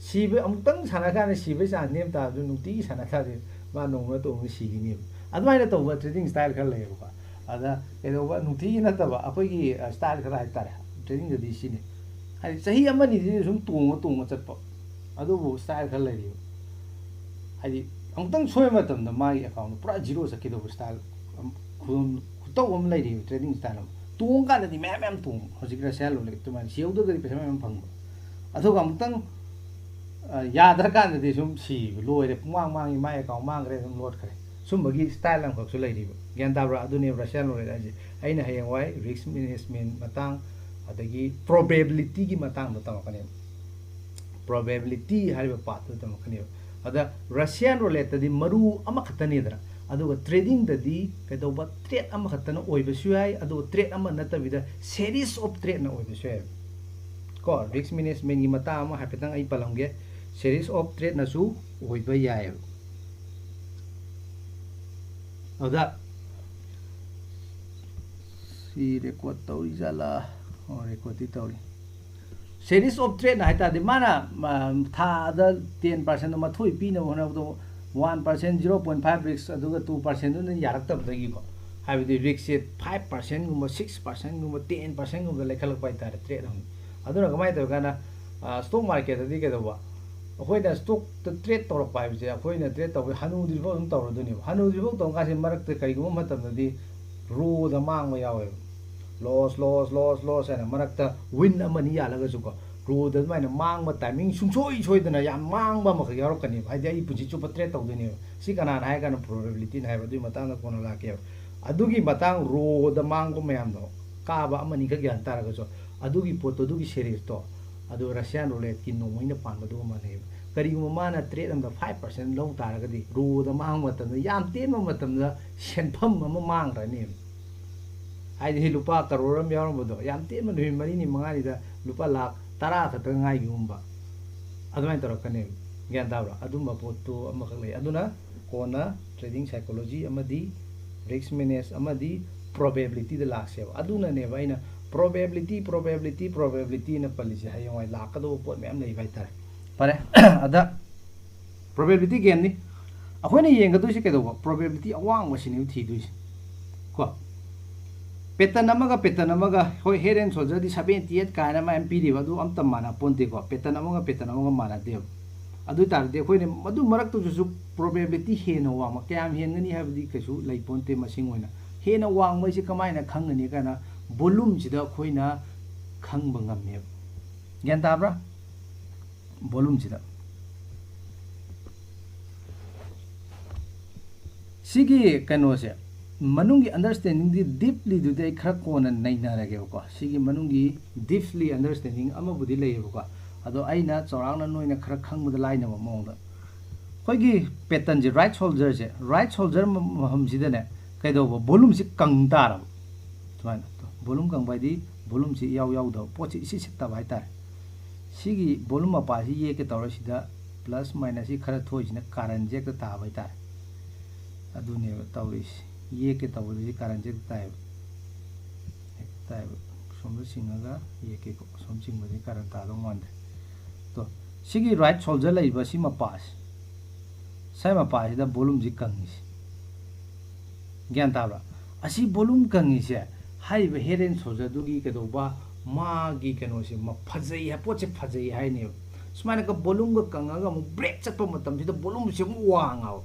ꯁꯤꯕ, ꯑꯃꯨꯛꯇꯪ ꯁꯥꯟꯅ ꯀꯥꯟꯗ ꯁꯤꯕꯒꯤ ꯆꯥꯟꯁ ꯅꯦꯝ ꯇꯥꯔꯁꯨ ꯅꯨꯡꯇꯤꯒꯤ ꯁꯥꯟꯅ ꯇꯥꯔꯗꯤ ꯃꯥ ꯅꯣꯡꯃ ꯅꯠꯇ꯭ꯔ ꯅꯣꯡꯃ ꯁꯤꯈꯤꯅꯦꯕ꯫ ꯑꯗꯨꯃꯥꯏꯅ ꯇꯧꯕ ꯇ꯭ꯔꯦꯗꯤꯡ ꯁ꯭ꯇꯥꯏꯜ ꯈꯔ ꯂꯩꯌꯦꯕꯀꯣ꯫ ꯑꯗ ꯀꯩꯗꯧꯕ, ꯅꯨꯡꯇꯤꯒꯤ ꯅꯠꯇꯕ ꯑꯩꯈꯣꯏꯒꯤ, ꯑ, ꯁ꯭ꯇꯥꯏꯜ ꯈꯔ ꯍꯥꯏꯇꯥꯔꯦ, ꯇ꯭ꯔꯦꯗꯤꯡꯗꯗꯤ ꯁꯤꯅꯤ꯫ ꯍꯥꯏꯗꯤ ꯆꯍꯤ ꯑꯃꯅꯤꯗꯤ ꯁꯨꯝ ꯇꯣꯡꯉ ꯇꯣꯡꯉ ꯆꯠꯄ, ꯑꯗꯨꯕꯨ ꯁ꯭ꯇꯥꯏꯜ ꯈꯔ ꯂꯩꯔꯤꯕ꯫ ꯍꯥꯏꯗꯤ ꯑꯃꯨꯛꯇꯪ ꯁꯣꯏꯕ ꯃꯇꯝꯗ ꯃꯥꯒꯤ ꯑꯦꯀꯥꯎꯟꯗꯣ ꯄꯨꯔꯥ ꯖꯤꯔꯣ ꯆꯠꯈꯤꯗꯧꯕ ꯁ꯭ꯇꯥꯏꯜ ꯑꯃ, ꯈꯨꯗꯣꯡ-, ꯈꯨꯇꯧ ꯑꯃ ꯂꯩꯔꯤꯕ, ꯇ꯭ꯔꯦꯗꯤꯡ ꯁ꯭ꯇꯥꯏꯜ ꯑꯃ꯫ ꯇꯣꯡꯉꯀꯥꯟꯗꯗꯤ ꯃꯌꯥꯝ ꯃꯌꯥꯝ ꯇꯣꯡꯕ, ꯍꯧꯖꯤꯛ ꯔꯁꯤꯌꯥꯟ ꯔꯣꯂꯦꯠ ꯑꯗꯨꯃꯥꯏꯅ, ꯁꯤꯍꯧꯗ꯭ꯔꯒꯗꯤ ꯄꯩꯁꯥ ꯃꯌꯥꯝ ꯐꯪꯕ꯫ ꯑꯗꯨꯒ ꯑꯃꯨꯛꯇꯪ, ꯑ, ꯌꯥꯗ꯭ꯔꯀꯥꯟꯗꯗꯤ ꯁꯨꯝ ꯁꯤꯕ, ꯂꯣꯏꯔꯦ, ꯄꯨꯡꯃꯥꯡ ꯃꯥꯡꯉꯤ, ꯃꯥꯏ ꯑꯦꯀꯥꯎꯟ ꯃꯥꯡꯈ꯭ꯔꯦ, ꯑꯗꯨꯝ ꯂꯣꯠꯈ꯭ꯔꯦ꯫ ꯁꯨꯝꯕꯒꯤ ꯁ꯭ꯇꯥꯏꯜ ꯑꯃꯈꯛꯁꯨ ꯂꯩꯔꯤꯕ꯫ ꯒ꯭ꯌꯥꯟ ꯇꯥꯕ꯭ꯔꯥ? ꯑꯗꯨꯅꯦꯕ ꯔꯁꯤꯌꯥꯟ ꯔꯣꯂꯦꯠ ꯍꯥꯏꯁꯦ꯫ ꯑꯩꯅ ꯍꯌꯦꯡꯋꯥꯏ ꯔꯤꯁꯛ ꯃꯦꯅꯦꯖꯃꯦꯟ ꯃꯇꯥꯡ, ꯑꯗꯒꯤ ꯄ꯭ꯔꯣꯕꯦꯕꯤꯂꯤꯇꯤꯒꯤ ꯃꯇꯥꯡꯗ ꯇꯝꯃꯛꯀꯅꯦꯕ꯫ ꯄ꯭ꯔꯣꯕꯦꯕꯤꯂꯤꯇꯤ ꯍꯥꯏꯔꯤꯕ ꯄꯥꯔꯠꯇꯨꯗ ꯇꯝꯃꯛꯀꯅꯦꯕ꯫ ꯑꯗ ꯔꯁꯤꯌꯥꯟ ꯔꯣꯂꯦꯠꯇꯗꯤ ꯃꯔꯨ ꯑꯃꯈꯛꯇꯅꯤꯗꯅ, ꯑꯗꯨꯒ ꯇ꯭ꯔꯦꯗꯤꯡꯗꯗꯤ ꯀꯩꯗꯧꯕ, ꯇ꯭ꯔꯦꯠ ꯑꯃꯈꯛꯇꯅ ꯑꯣꯏꯕꯁꯨ ꯌꯥꯏ, ꯑꯗꯨꯒ ꯇ꯭ꯔꯦꯠ ꯑꯃ ꯅꯠꯇꯕꯤꯗ ꯁꯦꯔꯤꯁ ꯑꯣꯐ ꯇ꯭ꯔꯦꯠꯅ ꯑꯣꯏꯕꯁꯨ ꯌꯥꯏ꯫ ꯀꯣ, ꯔꯤꯁꯛ ꯃꯦꯅꯦꯖꯃꯦꯟꯒꯤ ꯃꯇꯥꯡ ꯑꯃ ꯍꯥꯏꯐꯦꯠꯇꯪ ꯑꯩ ꯄꯜꯂꯝꯒꯦ꯫ Series of threatꯅꯁꯨ ꯑꯣꯏꯕ ꯌꯥꯏꯑꯕ꯫ ꯑꯗꯨꯗ ꯁꯤ record ꯇꯧꯔꯤ ꯖꯥꯠꯂꯥ? ꯑꯣ, recordꯗꯤ ꯇꯧꯔꯤ꯫ Series of threatꯅ ꯍꯥꯏ ꯇꯥꯔꯗꯤ ꯃꯥꯅ, ꯃ, ꯊꯥꯗ ten percent ꯃꯊꯣꯏ ꯄꯤꯅꯕ ꯍꯣꯠꯅꯕꯗꯣ, one percent, zero point five risk, ꯑꯗꯨꯒ two percentꯗꯨꯅ ꯌꯥꯔꯛꯇꯕꯗꯒꯤꯀꯣ, ꯍꯥꯏꯕꯗꯤ riskꯁꯦ five percentꯒꯨꯝꯕ, six percentꯒꯨꯝꯕ, ten percentꯒꯨꯝꯕꯗ ꯂꯩꯈꯠꯂꯛꯄ ꯍꯥꯏ ꯇꯥꯔꯦ threat ꯑꯃ꯫ ꯑꯗꯨꯅ ꯀꯃꯥꯏꯅ ꯇꯧꯔꯀꯥꯟꯗ, ꯑ, stock marketꯇꯗꯤ ꯀꯩꯗꯧꯕ? ꯑꯩꯈꯣꯏꯅ stockꯇ trade ꯇꯧꯔꯛꯄ ꯍꯥꯏꯕꯁꯦ, ꯑꯩꯈꯣꯏꯅ trade ꯇꯧꯕ ꯍꯅꯨꯗ꯭ꯔꯤꯐꯥꯎ ꯑꯗꯨꯝ ꯇꯧꯔꯗꯣꯏꯅꯦꯕ꯫ ꯍꯅꯨꯗ꯭ꯔꯤꯐꯥꯎ ꯇꯧꯔ ꯀꯥꯟꯁꯤ ꯃꯔꯛꯇ ꯀꯔꯤꯒꯨꯝꯕ ꯃꯇꯝꯗꯗꯤ rawꯗ ꯃꯥꯡꯕ ꯌꯥꯎꯋꯦꯕ꯫ Loss, loss, loss, loss ꯍꯥꯏꯅ ꯃꯔꯛꯇ win ꯑꯃꯅꯤ ꯌꯥꯜꯂꯒꯁꯨꯀꯣ, rawꯗ ꯑꯗꯨꯃꯥꯏꯅ ꯃꯥꯡꯕ timing ꯁꯨꯡꯁꯣꯏ ꯁꯣꯏꯗꯅ ꯌꯥꯝ ꯃꯥꯡꯕ ꯑꯃꯈꯛ ꯌꯥꯎꯔꯛꯀꯅꯦꯕ꯫ ꯍꯥꯏꯗꯤ ꯑꯩ ꯄꯨꯟꯁꯤ ꯆꯨꯞꯄ trade ꯇꯧꯗꯣꯏꯅꯦꯕ꯫ ꯁꯤ ꯀꯅꯥꯅ ꯍꯥꯏ ꯀꯥꯟꯗ probabilityꯅ ꯍꯥꯏꯕ, ꯑꯗꯨꯒꯤ ꯃꯇꯥꯡꯗ ꯀꯣꯟꯅ ꯂꯥꯛꯀꯦꯕ꯫ ꯑꯗꯨꯒꯤ ꯃꯇꯥꯡ rawꯗ ꯃꯥꯡꯕ ꯃꯌꯥꯝꯗꯣ, ꯀꯥꯕ ꯑꯃꯅꯤꯈꯛ ꯌꯥꯟ ꯇꯥꯔꯒꯁꯨ, ꯑꯗꯨꯒꯤ ꯄꯣꯠꯇꯣ, ꯑꯗꯨꯒꯤ seriesꯇꯣ, ꯑꯗꯨ Russian rouletteꯀꯤ ꯅꯣꯡꯃꯩꯅ ꯄꯥꯟꯕꯗꯨꯒ ꯃꯥꯟꯅꯩꯕ꯫ ꯀꯔꯤꯒꯨꯝꯕ ꯃꯥꯅ trade ꯑꯃꯗ five percent ꯂꯧ ꯇꯥꯔꯒꯗꯤ, rawꯗ ꯃꯥꯡꯕ ꯃꯇꯝꯗ, ꯌꯥꯝ ꯇꯦꯟꯕ ꯃꯇꯝꯗ ꯁꯦꯟꯐꯝ ꯑꯃ ꯃꯥꯡꯈ꯭ꯔꯅꯦꯕ꯫ ꯍꯥꯏꯗꯤ ꯂꯨꯄꯥ crore ꯑꯃ ꯌꯥꯎꯔꯝꯕꯗꯣ, ꯌꯥꯝ ꯇꯦꯟꯕ ꯅꯨꯃꯤꯠ ꯃꯔꯤꯅꯤ ꯃꯉꯥꯅꯤꯗ ꯂꯨꯄꯥ ꯂꯥꯈ ꯇꯔꯥ ꯈꯛꯇ ꯉꯥꯏꯈꯤꯒꯨꯝꯕ, ꯑꯗꯨꯃꯥꯏꯅ ꯇꯧꯔꯛꯀꯅꯦꯕ꯫ ꯒ꯭ꯌꯥꯟ ꯇꯥꯕ꯭ꯔꯥ? ꯑꯗꯨꯝꯕ ꯄꯣꯠꯇꯨ ꯑꯃꯈꯛ ꯂꯩ꯫ ꯑꯗꯨꯅ ꯀꯣꯟꯅ trading psychology ꯑꯃꯗꯤ risk manage ꯑꯃꯗꯤ probabilityꯗ ꯂꯥꯛꯁꯦꯕ꯫ ꯑꯗꯨꯅꯅꯦꯕ ꯑꯩꯅ probability, probability, probabilityꯅ ꯄꯜꯂꯤꯁꯦ꯫ ꯍꯌꯦꯡꯋꯥꯏ ꯂꯥꯛꯀꯗꯧꯕ ꯄꯣꯠ ꯃꯌꯥꯝ ꯂꯩꯕ ꯍꯥꯏꯇꯥꯔꯦ꯫ ꯐꯔꯦ, ꯑꯗ probability gameꯅꯤ꯫ ꯑꯩꯈꯣꯏꯅ ꯌꯦꯡꯒꯗꯣꯏꯁꯦ ꯀꯩꯗꯧꯕ? Probability ꯑꯋꯥꯡꯕꯁꯤꯅꯦꯕ ꯊꯤꯗꯣꯏꯁꯦ꯫ ꯀꯣ? Pattern ꯑꯃꯒ pattern ꯑꯃꯒ, ꯍꯣꯏ, Head and Shoulderꯗꯤ seventy eight ꯀꯥꯏꯅ ꯃꯌꯥꯝ ꯄꯤꯔꯤꯕ, ꯑꯗꯨ ꯑꯝꯇ ꯃꯥꯟꯅ ꯄꯣꯟꯇꯦꯀꯣ꯫ Pattern ꯑꯃꯒ pattern ꯑꯃꯒ ꯃꯥꯟꯅꯗꯦꯕ꯫ ꯑꯗꯨ ꯑꯣꯏ ꯇꯥꯔꯗꯤ ꯑꯩꯈꯣꯏꯅ ꯃꯗꯨ ꯃꯔꯛꯇꯨꯗꯁꯨ probability ꯍꯦꯟꯅ ꯋꯥꯡꯕ, ꯀꯌꯥꯝ ꯍꯦꯟꯒꯅꯤ ꯍꯥꯏꯕꯗꯤ ꯀꯩꯁꯨ ꯂꯩ ꯄꯣꯟꯇꯦ ꯃꯁꯤꯡ ꯑꯣꯏꯅ꯫ ꯍꯦꯟꯅ ꯋꯥꯡꯕ ꯍꯥꯏꯁꯦ ꯀꯃꯥꯏꯅ ꯈꯪꯒꯅꯤ ꯀꯥꯏꯅ volumeꯁꯤꯗ ꯑꯩꯈꯣꯏꯅ ꯈꯪꯕ ꯉꯝꯃꯦꯕ꯫ ꯒ꯭ꯌꯥꯟ ꯇꯥꯕ꯭ꯔꯥ? Volumeꯁꯤꯗ꯫ ꯁꯤꯒꯤ ꯀꯩꯅꯣꯁꯦ, ꯃꯅꯨꯡꯒꯤ understandingꯗꯤ, deeplyꯗꯨꯗꯤ ꯑꯩ ꯈꯔ ꯀꯣꯟꯅ ꯅꯩꯅꯔꯒꯦꯕꯀꯣ꯫ ꯁꯤꯒꯤ ꯃꯅꯨꯡꯒꯤ deeply understanding ꯑꯃꯕꯨꯗꯤ ꯂꯩꯌꯦꯕꯀꯣ꯫ ꯑꯗꯣ ꯑꯩꯅ ꯆꯥꯎꯔꯥꯛꯅ ꯅꯣꯏꯅ ꯈꯔ ꯈꯪꯕꯗ ꯂꯥꯏꯅꯕ ꯃꯑꯣꯡꯗ, ꯑꯩꯈꯣꯏꯒꯤ patternꯁꯦ, right shoulderꯁꯦ, right shoulder ꯃ-, ꯃꯐꯝꯁꯤꯗꯅꯦ ꯀꯩꯗꯧꯕ? Volumeꯁꯤ ꯀꯪ ꯇꯥꯔꯕ꯫ ꯁꯨꯃꯥꯏꯅ volume ꯀꯪꯕ ꯍꯥꯏꯗꯤ volumeꯁꯤ ꯏꯌꯥꯎ ꯌꯥꯎꯗꯕ, ꯄꯣꯠꯁꯤ ꯏꯁꯤꯠ ꯁꯤꯠꯇꯕ ꯍꯥꯏꯇꯥꯔꯦ꯫ ꯁꯤꯒꯤ volume ꯃꯄꯥꯁꯤ ꯌꯦꯛꯀꯦ ꯇꯧꯔ ꯁꯤꯗ plus minus ꯁꯤ ꯈꯔ ꯊꯣꯛꯏꯁꯤꯅ current ꯁꯦ ꯍꯦꯛꯇ ꯇꯥꯕ ꯍꯥꯏꯇꯥꯔꯦ꯫ ꯑꯗꯨꯅꯦꯕ ꯇꯧꯔꯤꯁꯤ꯫ ꯌꯦꯛꯀꯦ ꯇꯧꯕꯗꯗꯤ current ꯁꯦ ꯍꯦꯛꯇ ꯇꯥꯏꯌꯦꯕ꯫ ꯍꯦꯛꯇ ꯇꯥꯏꯌꯦꯕ꯫ ꯁꯣꯝꯗ ꯆꯤꯡꯉꯒ ꯌꯦꯛꯀꯦꯀꯣ꯫ ꯁꯣꯝ ꯆꯤꯡꯕꯗꯤ current ꯇꯥꯗꯧ ꯃꯥꯟꯗꯦ꯫ ꯇꯣ, ꯁꯤꯒꯤ right shoulder ꯂꯩꯔꯤꯕ ꯁꯤ ꯃꯄꯥꯁꯤ, ꯁ꯭ꯋꯥꯏ ꯃꯄꯥꯁꯤꯗ volume ꯁꯤ ꯀꯪꯉꯤꯁꯤ꯫ ꯒ꯭ꯌꯥꯟ ꯇꯥꯕ꯭ꯔꯥ? ꯑꯁꯤ volume ꯀꯪꯉꯤꯁꯦ ꯍꯥꯏꯔꯤꯕ head and shoulder ꯗꯨꯒꯤ ꯀꯩꯗꯧꯕ, ꯃꯥꯒꯤ ꯀꯩꯅꯣꯁꯦ ꯃ-, ꯐꯖꯩ ꯍꯥꯏ, ꯄꯣꯠꯁꯦ ꯐꯖꯩ ꯍꯥꯏꯅꯦꯕ꯫ ꯁꯨꯃꯥꯏꯅꯒ volume ꯒ ꯀꯪꯉꯒ ꯑꯃꯨꯛ break ꯆꯠꯄ ꯃꯇꯝꯁꯤꯗ volume ꯁꯦ ꯑꯃꯨꯛ ꯋꯥꯡꯉꯕ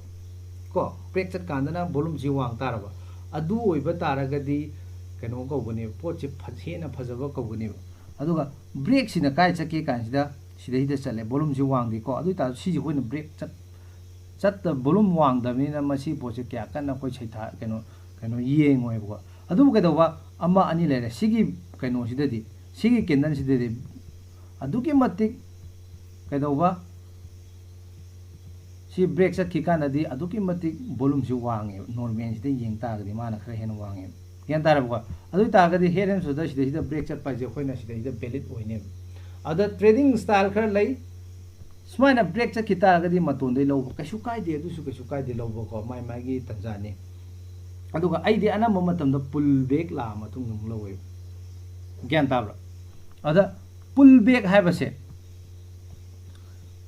ꯀꯣ, break ꯆꯠꯀꯥꯟꯗꯅ volume ꯁꯤ ꯋꯥꯡ ꯇꯥꯔꯕ꯫ ꯑꯗꯨ ꯑꯣꯏꯕ ꯇꯥꯔꯒꯗꯤ ꯀꯩꯅꯣ ꯀꯧꯕꯅꯦꯕ, ꯄꯣꯠꯁꯦ ꯐ-, ꯍꯦꯟꯅ ꯐꯖꯕ ꯀꯧꯒꯅꯦꯕ꯫ ꯑꯗꯨꯒ break ꯁꯤꯅ ꯀꯥꯏ ꯆꯠꯀꯦ ꯀꯥꯟꯁꯤꯗ ꯁꯤꯗꯩꯗ ꯆꯠꯂꯦ, volume ꯁꯤ ꯋꯥꯡꯗꯦꯀꯣ꯫ ꯑꯗꯨ ꯑꯣꯏꯇꯥꯔꯁꯨ ꯁꯤꯁꯦ ꯑꯩꯈꯣꯏꯅ break ꯆꯠ-, ꯆꯠꯇ-, volume ꯋꯥꯡꯗꯕꯅꯤꯅ ꯃꯁꯤ ꯄꯣꯠꯁꯦ ꯀꯌꯥ ꯀꯟꯅ ꯑꯩꯈꯣꯏ ꯁꯩꯊꯥ-, ꯀꯩꯅꯣ, ꯀꯩꯅꯣ ꯌꯦꯡꯉꯣꯏꯕꯀꯣ꯫ ꯑꯗꯨꯕꯨ ꯀꯩꯗꯧꯕ, ꯑꯃ ꯑꯅꯤ ꯂꯩꯔꯦ꯫ ꯁꯤꯒꯤ ꯀꯩꯅꯣꯁꯤꯗꯗꯤ, ꯁꯤꯒꯤ candle ꯁꯤꯗꯗꯤ ꯑꯗꯨꯛꯀꯤ ꯃꯇꯤꯛ ꯀꯩꯗꯧꯕ, ꯁꯤ break ꯆꯠꯈꯤ ꯀꯥꯟꯗꯗꯤ ꯑꯗꯨꯛꯀꯤ ꯃꯇꯤꯛ volume ꯁꯤ ꯋꯥꯡꯉꯦꯕ, normal ꯁꯤꯗ ꯌꯦꯡ ꯇꯥꯔꯒꯗꯤ ꯃꯥꯅ ꯈꯔ ꯍꯦꯟꯅ ꯋꯥꯡꯉꯦꯕ꯫ ꯒ꯭ꯌꯥꯟ ꯇꯥꯔꯕꯀꯣ? ꯑꯗꯨ ꯑꯣꯏ ꯇꯥꯔꯒꯗꯤ head and shoulder ꯁꯤꯗꯩꯁꯤꯗ break ꯆꯠꯄ ꯍꯥꯏꯁꯦ ꯑꯩꯈꯣꯏꯅ ꯁꯤꯗꯩꯁꯤꯗ valid ꯑꯣꯏꯅꯦꯕ꯫ ꯑꯗ trading style ꯈꯔ ꯂꯩ, ꯁꯨꯃꯥꯏꯅ break ꯆꯠꯈꯤ ꯇꯥꯔꯒꯗꯤ ꯃꯇꯣꯟꯗꯩ ꯂꯧꯕ ꯀꯩꯁꯨ ꯀꯥꯏꯗꯦ, ꯑꯗꯨꯁꯨ ꯀꯩꯁꯨ ꯀꯥꯏꯗꯦ ꯂꯧꯕꯀꯣ, ꯃꯥꯏ ꯃꯥꯏꯒꯤ ꯇꯟꯖꯥꯅꯤ꯫ ꯑꯗꯨꯒ ꯑꯩꯗꯤ ꯑꯅꯝꯕ ꯃꯇꯝꯗ pull back ꯂꯥꯛꯑ ꯃꯇꯨꯡꯗ ꯑꯃꯨꯛ ꯂꯧꯋꯦꯕ꯫ ꯒ꯭ꯌꯥꯟ ꯇꯥꯕ꯭ꯔꯥ? ꯑꯗ pull back ꯍꯥꯏꯕꯁꯦ,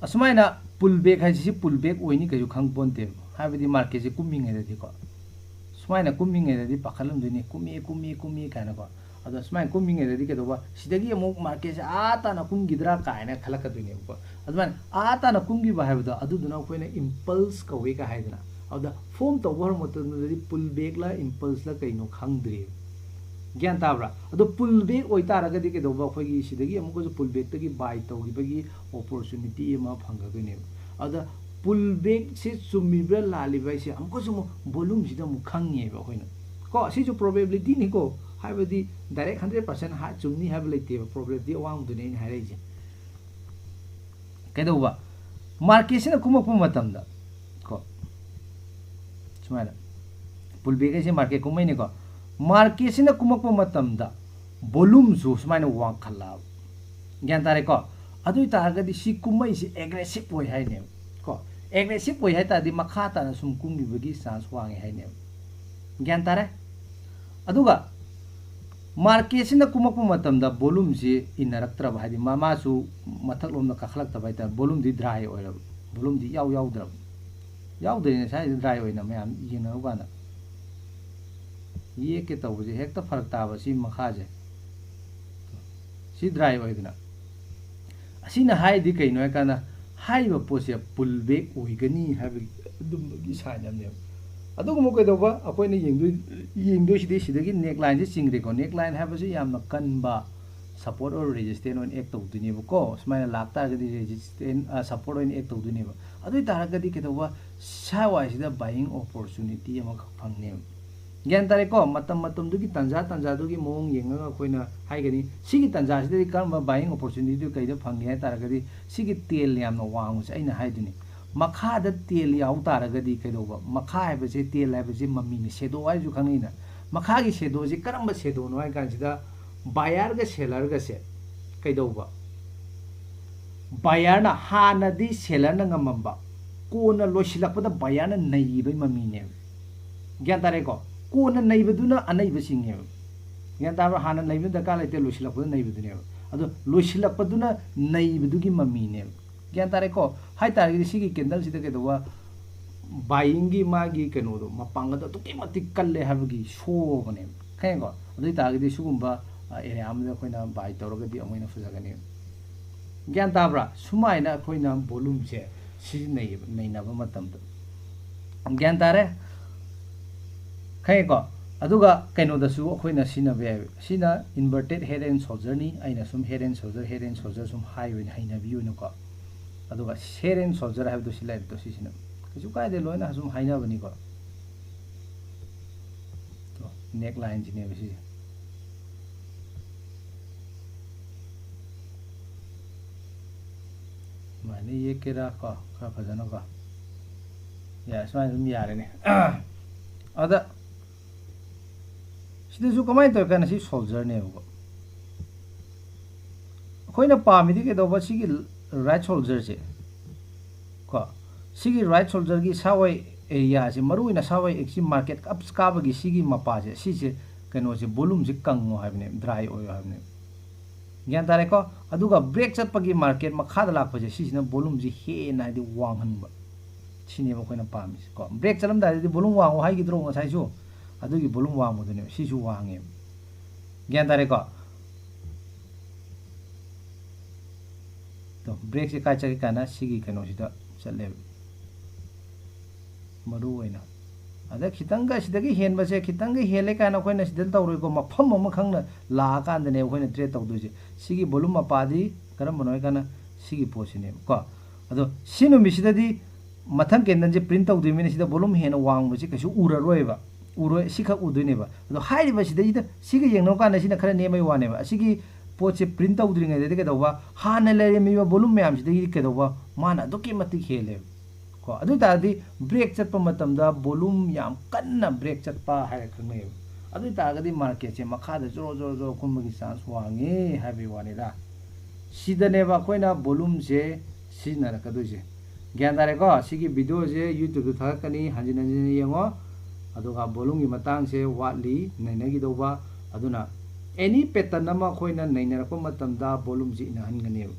ꯑꯁꯨꯃꯥꯏꯅ pull back ꯍꯥꯏꯁꯤ, ꯁꯤ pull back ꯑꯣꯏꯅꯤ ꯀꯩꯁꯨ ꯈꯪ ꯄꯣꯟꯇꯦꯕ꯫ ꯍꯥꯏꯕꯗꯤ market ꯁꯦ ꯀꯨꯝꯃꯤꯉꯩꯗꯗꯤꯀꯣ, ꯁꯨꯃꯥꯏꯅ ꯀꯨꯝꯃꯤꯉꯩꯗꯗꯤ ꯄꯥꯈꯠꯂꯝꯗꯣꯏꯅꯤ, ꯀꯨꯝꯃꯤ, ꯀꯨꯝꯃꯤ, ꯀꯨꯝꯃꯤ ꯀꯥꯏꯅꯀꯣ꯫ ꯑꯗꯣ ꯁꯨꯃꯥꯏꯅ ꯀꯨꯝꯃꯤꯉꯩꯗꯗꯤ ꯀꯩꯗꯧꯕ, ꯁꯤꯗꯒꯤ ꯑꯃꯨꯛ market ꯁꯦ ꯑꯥ ꯇꯥꯅ ꯀꯨꯝꯈꯤꯗ꯭ꯔꯥ ꯀꯥꯏꯅ ꯈꯜꯂꯛꯀꯗꯣꯏꯅꯦꯕꯀꯣ꯫ ꯑꯗꯨꯃꯥꯏꯅ ꯑꯥ ꯇꯥꯅ ꯀꯨꯝꯈꯤꯕ ꯍꯥꯏꯕꯗꯣ, ꯑꯗꯨꯗꯨꯅ ꯑꯩꯈꯣꯏꯅ impulse ꯀꯧꯋꯦ ꯀꯥꯏ ꯍꯥꯏꯗꯅ꯫ ꯑꯗꯨꯗ form ꯇꯧꯕ ꯍꯧꯔꯛꯄ ꯃꯇꯝꯗꯗꯤ pull back ꯂ impulse ꯂ ꯀꯩꯅꯣ ꯈꯪꯗ꯭ꯔꯤꯕ꯫ ꯒ꯭ꯌꯥꯟ ꯇꯥꯕ꯭ꯔꯥ? ꯑꯗꯣ pull back ꯑꯣꯏꯇꯥꯔꯒꯗꯤ ꯀꯩꯗꯧꯕ, ꯑꯩꯈꯣꯏꯒꯤ ꯁꯤꯗꯒꯤ ꯑꯃꯨꯛꯀꯁꯨ pull back ꯇꯒꯤ buy ꯇꯧꯈꯤꯕꯒꯤ opportunity ꯑꯃ ꯐꯪꯒꯗꯣꯏꯅꯦꯕ꯫ ꯑꯗ pull back ꯁꯦ ꯆꯨꯝꯃꯤꯕ꯭ꯔꯥ ꯂꯥꯜꯂꯤꯕ꯭ꯔꯥ ꯍꯥꯏꯁꯦ ꯑꯃꯨꯛꯀꯁꯨ ꯑꯃꯨꯛ volume ꯁꯤꯗ ꯑꯃꯨꯛ ꯈꯪꯉꯦꯕ ꯑꯩꯈꯣꯏꯅ꯫ ꯀꯣ, ꯁꯤꯁꯨ probability ꯅꯤꯀꯣ, ꯍꯥꯏꯕꯗꯤ direct hundred percent ꯍꯥ-, ꯆꯨꯝꯅꯤ ꯍꯥꯏꯕ ꯂꯩꯇꯦꯕ, probability ꯑꯋꯥꯡꯕꯗꯨꯅꯦ ꯑꯩꯅ ꯍꯥꯏꯔꯛꯏꯁꯦ꯫ ꯀꯩꯗꯧꯕ? Market ꯁꯤꯅ ꯀꯨꯝꯃꯛꯄ ꯃꯇꯝꯗ, ꯀꯣ, ꯁꯨꯃꯥꯏꯅ pull back ꯍꯥꯏꯁꯦ market ꯀꯨꯝꯃꯛꯏꯅꯤꯀꯣ, market ꯁꯤꯅ ꯀꯨꯝꯃꯛꯄ ꯃꯇꯝꯗ volume ꯁꯨ ꯁꯨꯃꯥꯏꯅ ꯋꯥꯡꯈꯠꯂꯛꯑꯕ꯫ ꯒ꯭ꯌꯥꯟ ꯇꯥꯔꯦꯀꯣ? ꯑꯗꯨ ꯑꯣꯏ ꯇꯥꯔꯒꯗꯤ ꯁꯤ ꯀꯨꯝꯃꯛꯏꯁꯤ ꯑꯦꯒ꯭ꯔꯦꯁꯤꯞ ꯑꯣꯏ ꯍꯥꯏꯅꯦꯕ ꯀꯣ꯫ ꯑꯦꯒ꯭ꯔꯦꯁꯤꯞ ꯑꯣꯏ ꯍꯥꯏ ꯇꯥꯔꯗꯤ ꯃꯈꯥ ꯇꯥꯅ ꯁꯨꯝ ꯀꯨꯝꯈꯤꯕꯒꯤ ꯆꯥꯟꯁ ꯋꯥꯡꯉꯦ ꯍꯥꯏꯅꯦꯕ꯫ ꯒ꯭ꯌꯥꯟ ꯇꯥꯔꯦ? ꯑꯗꯨꯒ ꯃꯥꯔꯀꯦꯠꯁꯤꯅ ꯀꯨꯝꯃꯛꯄ ꯃꯇꯝꯗ ꯚꯣꯂꯨꯝꯁꯤ ꯏꯟꯅꯔꯛꯇ꯭ꯔꯕ, ꯍꯥꯏꯗꯤ ꯃꯥ-, ꯃꯥꯁꯨ ꯃꯊꯛꯂꯣꯝꯗ ꯀꯥꯈꯠꯂꯛꯇꯕ ꯍꯥꯏ ꯇꯥꯔꯦ, ꯚꯣꯂꯨꯝꯗꯤ ꯗ꯭ꯔꯥꯏ ꯑꯣꯏꯔꯕ, ꯚꯣꯂꯨꯝꯗꯤ ꯏꯌꯥꯎ ꯌꯥꯎꯗ꯭ꯔꯕ꯫ ꯌꯥꯎꯗ꯭ꯔꯦꯅꯦ ꯁ꯭ꯋꯥꯏꯁꯤꯗ ꯗ꯭ꯔꯥꯏ ꯑꯣꯏꯅ ꯃꯌꯥꯝ ꯌꯦꯡꯅꯔꯨ ꯀꯥꯟꯗ꯫ ꯌꯦꯛꯀꯦ ꯇꯧꯕꯁꯦ ꯍꯦꯛꯇ ꯐꯔꯛ ꯇꯥꯕ ꯁꯤ ꯃꯈꯥꯁꯦ꯫ ꯁꯤ ꯗ꯭ꯔꯥꯏ ꯑꯣꯏꯗꯅ꯫ ꯑꯁꯤꯅ ꯍꯥꯏꯗꯤ ꯀꯩꯅꯣ ꯍꯥꯏ ꯀꯥꯟꯗ ꯍꯥꯏꯔꯤꯕ ꯄꯣꯠꯁꯦ ꯄꯨꯜ ꯕꯦꯛ ꯑꯣꯏꯒꯅꯤ ꯍꯥꯏꯕꯒꯤ ꯑꯗꯨꯝꯕꯒꯤ ꯁꯥꯏꯟ ꯑꯃꯅꯦꯕ꯫ ꯑꯗꯨꯒꯨꯝꯕ ꯀꯩꯗꯧꯕ ꯑꯩꯈꯣꯏꯅ ꯌꯦꯡꯗꯣꯏ-, ꯌꯦꯡꯗꯣꯏꯁꯤꯗꯤ ꯁꯤꯗꯒꯤ ꯅꯦꯛ ꯂꯥꯏꯟꯁꯦ ꯆꯤꯡꯈ꯭ꯔꯦꯀꯣ꯫ ꯅꯦꯛ ꯂꯥꯏꯟ ꯍꯥꯏꯕꯁꯤ ꯌꯥꯝꯅ ꯀꯟꯕ ꯁꯄꯣꯔꯠ ꯑꯣꯔ ꯔꯦꯖꯤꯁꯇꯦꯟ ꯑꯣꯏꯅ ꯑꯦꯛ ꯇꯧꯗꯣꯏꯅꯦꯕꯀꯣ꯫ ꯁꯨꯃꯥꯏꯅ ꯂꯥꯛꯇꯥꯔꯒꯗꯤ ꯔꯦꯖꯤꯁꯇꯦꯟ, ꯑ, ꯁꯄꯣꯔꯠ ꯑꯣꯏꯅ ꯑꯦꯛ ꯇꯧꯗꯣꯏꯅꯦꯕ꯫ ꯑꯗꯨ ꯑꯣꯏ ꯇꯥꯔꯒꯗꯤ ꯀꯩꯗꯧꯕ ꯁ꯭ꯋꯥꯏꯁꯤꯗ ꯕꯥꯏꯌꯤꯡ ꯑꯣꯄꯣꯔꯆꯨꯅꯤꯇꯤ ꯑꯃꯈꯛ ꯐꯪꯅꯦꯕ꯫ ꯒ꯭ꯌꯥꯟ ꯇꯥꯔꯦꯀꯣ? ꯃꯇꯝ ꯃꯇꯝꯗꯨꯒꯤ ꯇꯥꯟꯖꯥ ꯇꯥꯟꯖꯥꯗꯨꯒꯤ ꯃꯑꯣꯡ ꯌꯦꯡꯉꯒ ꯑꯩꯈꯣꯏꯅ ꯍꯥꯏꯒꯅꯤ꯫ ꯁꯤꯒꯤ ꯇꯥꯟꯖꯥꯁꯤꯗꯗꯤ ꯀꯔꯝꯕ ꯕꯥꯏꯌꯤꯡ ꯑꯣꯄꯣꯔꯆꯨꯅꯤꯇꯤꯗꯨ ꯀꯩꯗ ꯐꯪꯒꯦ ꯍꯥꯏ ꯇꯥꯔꯒꯗꯤ ꯁꯤꯒꯤ ꯇꯦꯜ ꯌꯥꯝꯅ ꯋꯥꯡꯕꯁꯦ ꯑꯩꯅ ꯍꯥꯏꯗꯨꯅꯤ꯫ ꯃꯈꯥꯗ ꯇꯦꯜ ꯌꯥꯎ ꯇꯥꯔꯒꯗꯤ ꯀꯩꯗꯧꯕ? ꯃꯈꯥ ꯍꯥꯏꯕꯁꯦ, ꯇꯦꯜ ꯍꯥꯏꯕꯁꯦ ꯃꯃꯤꯅꯤ, ꯁꯦꯗꯣ ꯍꯥꯏꯁꯨ ꯈꯪꯅꯩꯅ꯫ ꯃꯈꯥꯒꯤ ꯁꯦꯗꯣꯁꯤ ꯀꯔꯝꯕ ꯁꯦꯗꯣꯅꯣ ꯍꯥꯏ ꯀꯥꯟꯁꯤꯗ ꯕꯥꯌꯔꯒ ꯁꯦꯂꯔꯒꯁꯦ ꯀꯩꯗꯧꯕ? ꯕꯥꯌꯔꯅ ꯍꯥꯟꯅꯗꯤ ꯁꯦꯂꯔꯅ ꯉꯝꯃꯝꯕ, ꯀꯣꯟꯅ ꯂꯣꯏꯁꯤꯜꯂꯛꯄꯗ ꯕꯥꯌꯔꯅ ꯅꯩꯈꯤꯕꯒꯤ ꯃꯃꯤꯅꯦꯕ꯫ ꯒ꯭ꯌꯥꯟ ꯇꯥꯔꯦꯀꯣ? ꯀꯣꯟꯅ ꯅꯩꯕꯗꯨꯅ ꯑꯅꯩꯕ ꯆꯤꯡꯉꯦꯕ꯫ ꯒ꯭ꯌꯥꯟ ꯇꯥꯕ꯭ꯔꯥ? ꯍꯥꯟꯅ ꯅꯩꯕꯗꯨꯅ ꯗꯔꯀꯥꯔ ꯂꯩꯇꯦ, ꯂꯣꯏꯁꯤꯜꯂꯛꯄꯗ ꯅꯩꯕꯗꯨꯅꯦꯕ꯫ ꯑꯗꯣ ꯂꯣꯏꯁꯤꯜꯂꯛꯄꯗꯨꯅ ꯅꯩꯕꯗꯨꯒꯤ ꯃꯃꯤꯅꯦꯕ꯫ ꯒ꯭ꯌꯥꯟ ꯇꯥꯔꯦꯀꯣ? ꯍꯥꯏ ꯇꯥꯔꯒꯗꯤ ꯁꯤꯒꯤ ꯀꯦꯟꯗꯜꯁꯤꯗ ꯀꯩꯗꯧꯕ? ꯕꯥꯏꯌꯤꯡꯒꯤ ꯃꯥꯒꯤ ꯀꯩꯅꯣꯗꯣ, ꯃꯄꯥꯡꯒꯜꯗꯣ ꯑꯗꯨꯛꯀꯤ ꯃꯇꯤꯛ ꯀꯜꯂꯦ ꯍꯥꯏꯕꯒꯤ ꯁꯣ ꯑꯃꯅꯦꯕ꯫ ꯈꯪꯉꯦꯀꯣ? ꯑꯗꯨ ꯑꯣꯏ ꯇꯥꯔꯒꯗꯤ ꯁꯤꯒꯨꯝꯕ, ꯑ, ꯑꯦꯔꯤꯌꯥ ꯑꯃꯗ ꯑꯩꯈꯣꯏꯅ ꯕꯥꯏ ꯇꯧꯔꯒꯗꯤ ꯑꯃꯨꯛ ꯍꯦꯟꯅ ꯐꯖꯒꯅꯤ꯫ ꯒ꯭ꯌꯥꯟ ꯇꯥꯕ꯭ꯔꯥ? ꯁꯨꯃꯥꯏꯅ ꯑꯩꯈꯣꯏꯅ ꯚꯣꯂꯨꯝꯁꯦ ꯁꯤꯖꯤꯟꯅꯩꯌꯦꯕ ꯅꯩꯅꯕ ꯃꯇꯝꯗ꯫ ꯒ꯭ꯌꯥꯟ ꯇꯥꯔꯦ? ꯈꯪꯉꯦꯀꯣ? ꯑꯗꯨꯒ ꯀꯩꯅꯣꯗꯁꯨ ꯑꯩꯈꯣꯏꯅ ꯁꯤꯖꯤꯟꯅꯕ ꯌꯥꯏ꯫ ꯁꯤꯅ inverted head and shoulderꯅꯤ꯫ ꯑꯩꯅ ꯁꯨꯝ head and shoulder, head and shoulder ꯁꯨꯝ high ꯑꯣꯏꯅ ꯍꯩꯅꯕꯤ ꯑꯣꯏꯅꯀꯣ꯫ ꯑꯗꯨꯒ head and shoulder ꯍꯥꯏꯕꯗꯣ ꯁꯤ ꯂꯩꯔꯦ ꯇꯣ, ꯁꯤꯁꯤꯅ꯫ ꯀꯩꯁꯨ ꯀꯥꯏꯗꯦ, ꯂꯣꯏꯅ ꯁꯨꯝ ꯍꯥꯏꯅꯕꯅꯤꯀꯣ꯫ ꯇꯣ, neck lineꯁꯤꯅꯦꯕ ꯁꯤꯁꯦ꯫ ꯁꯨꯃꯥꯏꯅ ꯌꯦꯛꯀꯦꯔꯥ ꯀꯣ, ꯈꯔ ꯐꯖꯅꯀꯣ꯫ ꯌꯥ, ꯁꯨꯃꯥꯏꯅ ꯑꯗꯨꯝ ꯌꯥꯔꯦꯅꯦ꯫ ꯑꯗ ꯁꯤꯗꯁꯨ ꯀꯃꯥꯏꯅ ꯇꯧꯔꯀꯥꯟꯗ ꯁꯤ shoulderꯅꯦꯕꯀꯣ꯫ ꯑꯩꯈꯣꯏꯅ ꯄꯥꯝꯃꯤꯗꯤ ꯀꯩꯗꯧꯕ? ꯁꯤꯒꯤ right shoulderꯁꯦ ꯀꯣ, ꯁꯤꯒꯤ right shoulderꯒꯤ ꯁꯥꯋꯥꯏ areaꯁꯦ, ꯃꯔꯨ ꯑꯣꯏꯅ ꯁꯥꯋꯥꯏ ꯑꯦꯛꯁꯤ market up ꯀꯥꯕꯒꯤ ꯁꯤꯒꯤ ꯃꯄꯥꯁꯦ, ꯁꯤꯁꯦ ꯀꯩꯅꯣꯁꯦ, volumeꯁꯦ ꯀꯪꯉꯣ ꯍꯥꯏꯕꯅꯦ, dry ꯑꯣꯏꯌꯣ ꯍꯥꯏꯕꯅꯦ꯫ ꯒ꯭ꯌꯥꯟ ꯇꯥꯔꯦꯀꯣ? ꯑꯗꯨꯒ break ꯆꯠꯄꯒꯤ market ꯃꯈꯥꯗ ꯂꯥꯛꯄꯁꯦ, ꯁꯤꯁꯤꯅ volumeꯁꯤ ꯍꯦꯟꯅ ꯍꯥꯏꯗꯤ ꯋꯥꯡꯍꯟꯕ꯫ ꯁꯤꯅꯦꯕ ꯑꯩꯈꯣꯏꯅ ꯄꯥꯝꯃꯤꯁꯦ ꯀꯣ꯫ Break ꯆꯠꯂꯝꯗꯥꯏꯗꯗꯤ volume ꯋꯥꯡꯉꯣ ꯍꯥꯏꯈꯤꯗ꯭ꯔꯣ ꯉꯁꯥꯏꯁꯨ? ꯑꯗꯨꯒꯤ volume ꯋꯥꯡꯕꯗꯨꯅꯦꯕ꯫ ꯁꯤꯁꯨ ꯋꯥꯡꯉꯦꯕ꯫ ꯒ꯭ꯌꯥꯟ ꯇꯥꯔꯦꯀꯣ? ꯇꯣ, breakꯁꯦ ꯀꯥꯏ ꯆꯠꯀꯦ ꯀꯥꯏꯅ ꯁꯤꯒꯤ ꯀꯩꯅꯣꯁꯤꯗ ꯆꯠꯂꯦꯕ꯫ ꯃꯔꯨ ꯑꯣꯏꯅ꯫ ꯑꯗ ꯈꯤꯇꯪꯒ ꯁꯤꯗꯒꯤ ꯍꯦꯟꯕꯁꯦ, ꯈꯤꯇꯪꯒ ꯍꯦꯜꯂꯦ ꯀꯥꯏꯅ ꯑꯩꯈꯣꯏꯅ ꯁꯤꯗ ꯇꯧꯔꯣꯏꯀꯣ꯫ ꯃꯐꯝ ꯑꯃ ꯈꯪꯅ ꯂꯥꯛꯑꯀꯥꯟꯗꯅꯦ ꯑꯩꯈꯣꯏꯅ trade ꯇꯧꯗꯣꯏꯁꯦ꯫ ꯁꯤꯒꯤ volume ꯃꯄꯥꯗꯤ ꯀꯔꯝꯕꯅꯣ ꯍꯥꯏ ꯀꯥꯟꯗ ꯁꯤꯒꯤ ꯄꯣꯠꯁꯤꯅꯦꯕ ꯀꯣ꯫ ꯑꯗꯣ ꯁꯤ ꯅꯨꯃꯤꯠꯁꯤꯗꯗꯤ ꯃꯊꯪ candleꯁꯦ print ꯇꯧꯗꯣꯏꯅꯤꯅ ꯁꯤꯗ volume ꯍꯦꯟꯅ ꯋꯥꯡꯕꯁꯤ ꯀꯩꯁꯨ ꯎꯔꯔꯣꯏꯕ꯫ ꯎꯔꯣꯏ, ꯁꯤꯈꯛ ꯎꯗꯣꯏꯅꯦꯕ꯫ ꯑꯗꯣ ꯍꯥꯏꯔꯤꯕꯁꯤꯗꯩꯗ ꯁꯤꯒ ꯌꯦꯡꯅꯕ ꯀꯥꯟꯗ ꯁꯤꯅ ꯈꯔ ꯅꯦꯝꯕꯩ ꯋꯥꯅꯦꯕ꯫ ꯑꯁꯤꯒꯤ ꯄꯣꯠꯁꯦ print ꯇꯧꯗ꯭ꯔꯤꯉꯩꯗꯗꯤ ꯀꯩꯗꯧꯕ? ꯍꯥꯟꯅ ꯂꯩꯔꯝꯃꯤꯕ volume ꯃꯌꯥꯝꯁꯤꯗꯒꯤꯗꯤ ꯀꯩꯗꯧꯕ? ꯃꯥꯅ ꯑꯗꯨꯛꯀꯤ ꯃꯇꯤꯛ ꯍꯦꯜꯂꯦꯕ꯫ ꯀꯣ, ꯑꯗꯨ ꯑꯣꯏ ꯇꯥꯔꯗꯤ break ꯆꯠꯄ ꯃꯇꯝꯗ volume ꯌꯥꯝ ꯀꯟꯅ break ꯆꯠꯄ ꯍꯥꯏꯔ ꯈꯪꯅꯩꯌꯦꯕ꯫ ꯑꯗꯨ ꯑꯣꯏ ꯇꯥꯔꯒꯗꯤ marketꯁꯦ ꯃꯈꯥꯗ ꯖꯣꯔꯣ ꯖꯣꯔꯣ ꯖꯣꯔꯣ ꯀꯨꯝꯕꯒꯤ chance ꯋꯥꯡꯉꯦ ꯍꯥꯏꯕꯒꯤ ꯋꯥꯅꯤꯗ꯫ ꯁꯤꯗꯅꯦꯕ ꯑꯩꯈꯣꯏꯅ volumeꯁꯦ ꯁꯤꯖꯤꯟꯅꯔꯛꯀꯗꯣꯏꯁꯦ꯫ ꯒ꯭ꯌꯥꯟ ꯇꯥꯔꯦꯀꯣ? ꯁꯤꯒꯤ videoꯁꯦ YouTubeꯇ ꯊꯥꯒꯠꯀꯅꯤ, ꯍꯟꯖꯤꯟ ꯍꯟꯖꯤꯟ ꯌꯦꯡꯉꯣ꯫ ꯑꯗꯨꯒ volumeꯒꯤ ꯃꯇꯥꯡꯁꯦ ꯋꯥꯠꯂꯤ, ꯅꯩꯅꯈꯤꯗꯧꯕ꯫ ꯑꯗꯨꯅ any pattern ꯑꯃ ꯑꯩꯈꯣꯏꯅ ꯅꯩꯅꯔꯛꯄ ꯃꯇꯝꯗ volumeꯁꯤ ꯏꯟꯅꯍꯟꯒꯅꯦꯕ꯫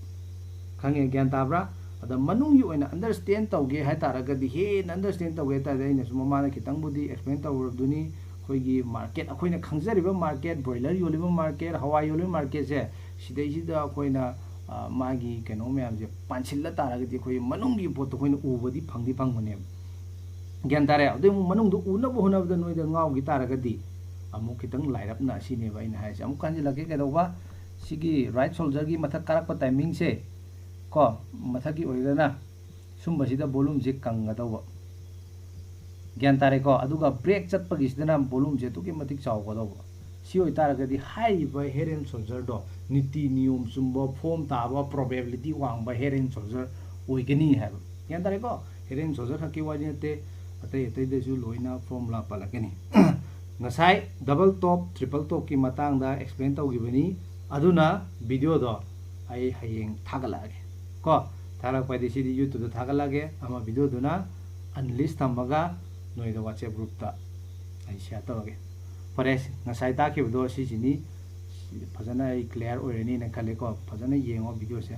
ꯈꯪꯉꯦ, ꯒ꯭ꯌꯥꯟ ꯇꯥꯕ꯭ꯔꯥ? ꯑꯗ ꯃꯅꯨꯡꯒꯤ ꯑꯣꯏꯅ understand ꯇꯧꯒꯦ ꯍꯥꯏ ꯇꯥꯔꯒꯗꯤ, ꯍꯦꯟꯅ understand ꯇꯧꯒꯦ ꯍꯥꯏ ꯇꯥꯔꯗꯤ, ꯑꯩꯅꯁꯨ ꯃꯃꯥꯡꯗ ꯈꯤꯇꯪꯕꯨꯗꯤ explain ꯇꯧꯔꯕꯗꯨꯅꯤ꯫ ꯑꯩꯈꯣꯏꯒꯤ market, ꯑꯩꯈꯣꯏꯅ ꯈꯪꯖꯔꯤꯕ market, broiler ꯌꯣꯜꯂꯤꯕ market, ꯍꯋꯥꯏ ꯌꯣꯜꯂꯤꯕ marketꯁꯦ, ꯁꯤꯗꯩꯁꯤꯗ ꯑꯩꯈꯣꯏꯅ, ꯑ, ꯃꯥꯒꯤ ꯀꯩꯅꯣ ꯃꯌꯥꯝꯁꯦ ꯄꯥꯟꯁꯤꯜꯂ ꯇꯥꯔꯒꯗꯤ, ꯑꯩꯈꯣꯏ ꯃꯅꯨꯡꯒꯤ ꯄꯣꯠꯇꯣ ꯑꯩꯈꯣꯏꯅ ꯎꯕꯗꯤ ꯐꯪꯗꯤ ꯐꯪꯕꯅꯦꯕ꯫ ꯒ꯭ꯌꯥꯟ ꯇꯥꯔꯦ? ꯑꯗꯨꯏ ꯑꯃꯨꯛ ꯃꯅꯨꯡꯗ ꯎꯅꯕ ꯍꯣꯠꯅꯕꯗ ꯅꯣꯏꯗ ꯉꯥꯎꯈꯤ ꯇꯥꯔꯒꯗꯤ, ꯑꯃꯨꯛ ꯈꯤꯇꯪ ꯂꯥꯏꯔꯞꯅ ꯑꯁꯤꯅꯦꯕ ꯑꯩꯅ ꯍꯥꯏꯁꯦ꯫ ꯑꯃꯨꯛ ꯍꯟꯖꯤꯜꯂꯛꯀꯦ, ꯀꯩꯗꯧꯕ? ꯁꯤꯒꯤ right shoulderꯒꯤ ꯃꯊꯛ ꯀꯥꯔꯛꯄ timingꯁꯦ ꯀꯣ, ꯃꯊꯛꯀꯤ ꯑꯣꯏꯔꯒꯅ ꯁꯨꯝꯕꯁꯤꯗ volumeꯁꯦ ꯀꯪꯒꯗꯧꯕ꯫ ꯒ꯭ꯌꯥꯟ ꯇꯥꯔꯦꯀꯣ? ꯑꯗꯨꯒ break ꯆꯠꯄꯒꯤꯁꯤꯗꯅ volumeꯁꯦ ꯑꯗꯨꯛꯀꯤ ꯃꯇꯤꯛ ꯆꯥꯎꯒꯗꯧꯕ꯫ ꯁꯤ ꯑꯣꯏꯇꯥꯔꯒꯗꯤ ꯍꯥꯏꯔꯤꯕ head and shoulderꯗꯣ ꯅꯤꯇꯤ ꯅꯤꯌꯣꯝ ꯆꯨꯝꯕ, form ꯇꯥꯕ, probability ꯋꯥꯡꯕ head and shoulder ꯑꯣꯏꯒꯅꯤ ꯍꯥꯏꯕ꯫ ꯒ꯭ꯌꯥꯟ ꯇꯥꯔꯦꯀꯣ? Head and shoulder ꯈꯛꯀꯤ ꯋꯥꯔꯤ ꯅꯠꯇꯦ, ꯑꯇꯩ ꯑꯇꯩꯗꯁꯨ ꯂꯣꯏꯅ formula ꯄꯜꯂꯛꯀꯅꯤ꯫ ꯉꯁꯥꯏ double top, triple topꯀꯤ ꯃꯇꯥꯡꯗ explain ꯇꯧꯈꯤꯕꯅꯤ꯫ ꯑꯗꯨꯅ videoꯗꯣ ꯑꯩ ꯍꯌꯦꯡ ꯊꯥꯒꯠꯂꯛꯑꯒꯦ ꯀꯣ꯫ ꯊꯥꯒꯠꯂꯛꯄ ꯍꯥꯏꯗꯤ ꯁꯤꯗꯤ YouTube-ꯇ ꯊꯥꯒꯠꯂꯛꯑꯒꯦ, ꯑꯃ video-ꯗꯨꯅ unlist ꯊꯝꯃꯒ ꯅꯣꯏꯗ WhatsApp group-ꯇ ꯑꯩ share ꯇꯧꯔꯒꯦ꯫ ꯐꯔꯦ, ꯉꯁꯥꯏ ꯇꯥꯛꯈꯤꯕꯗꯣ ꯁꯤꯁꯤꯅꯤ꯫ ꯐꯖꯅ ꯑꯩ clear ꯑꯣꯏꯔꯅꯤꯅ ꯈꯜꯂꯦꯀꯣ꯫ ꯐꯖꯅ ꯌꯦꯡꯉꯣ video-ꯁꯦ꯫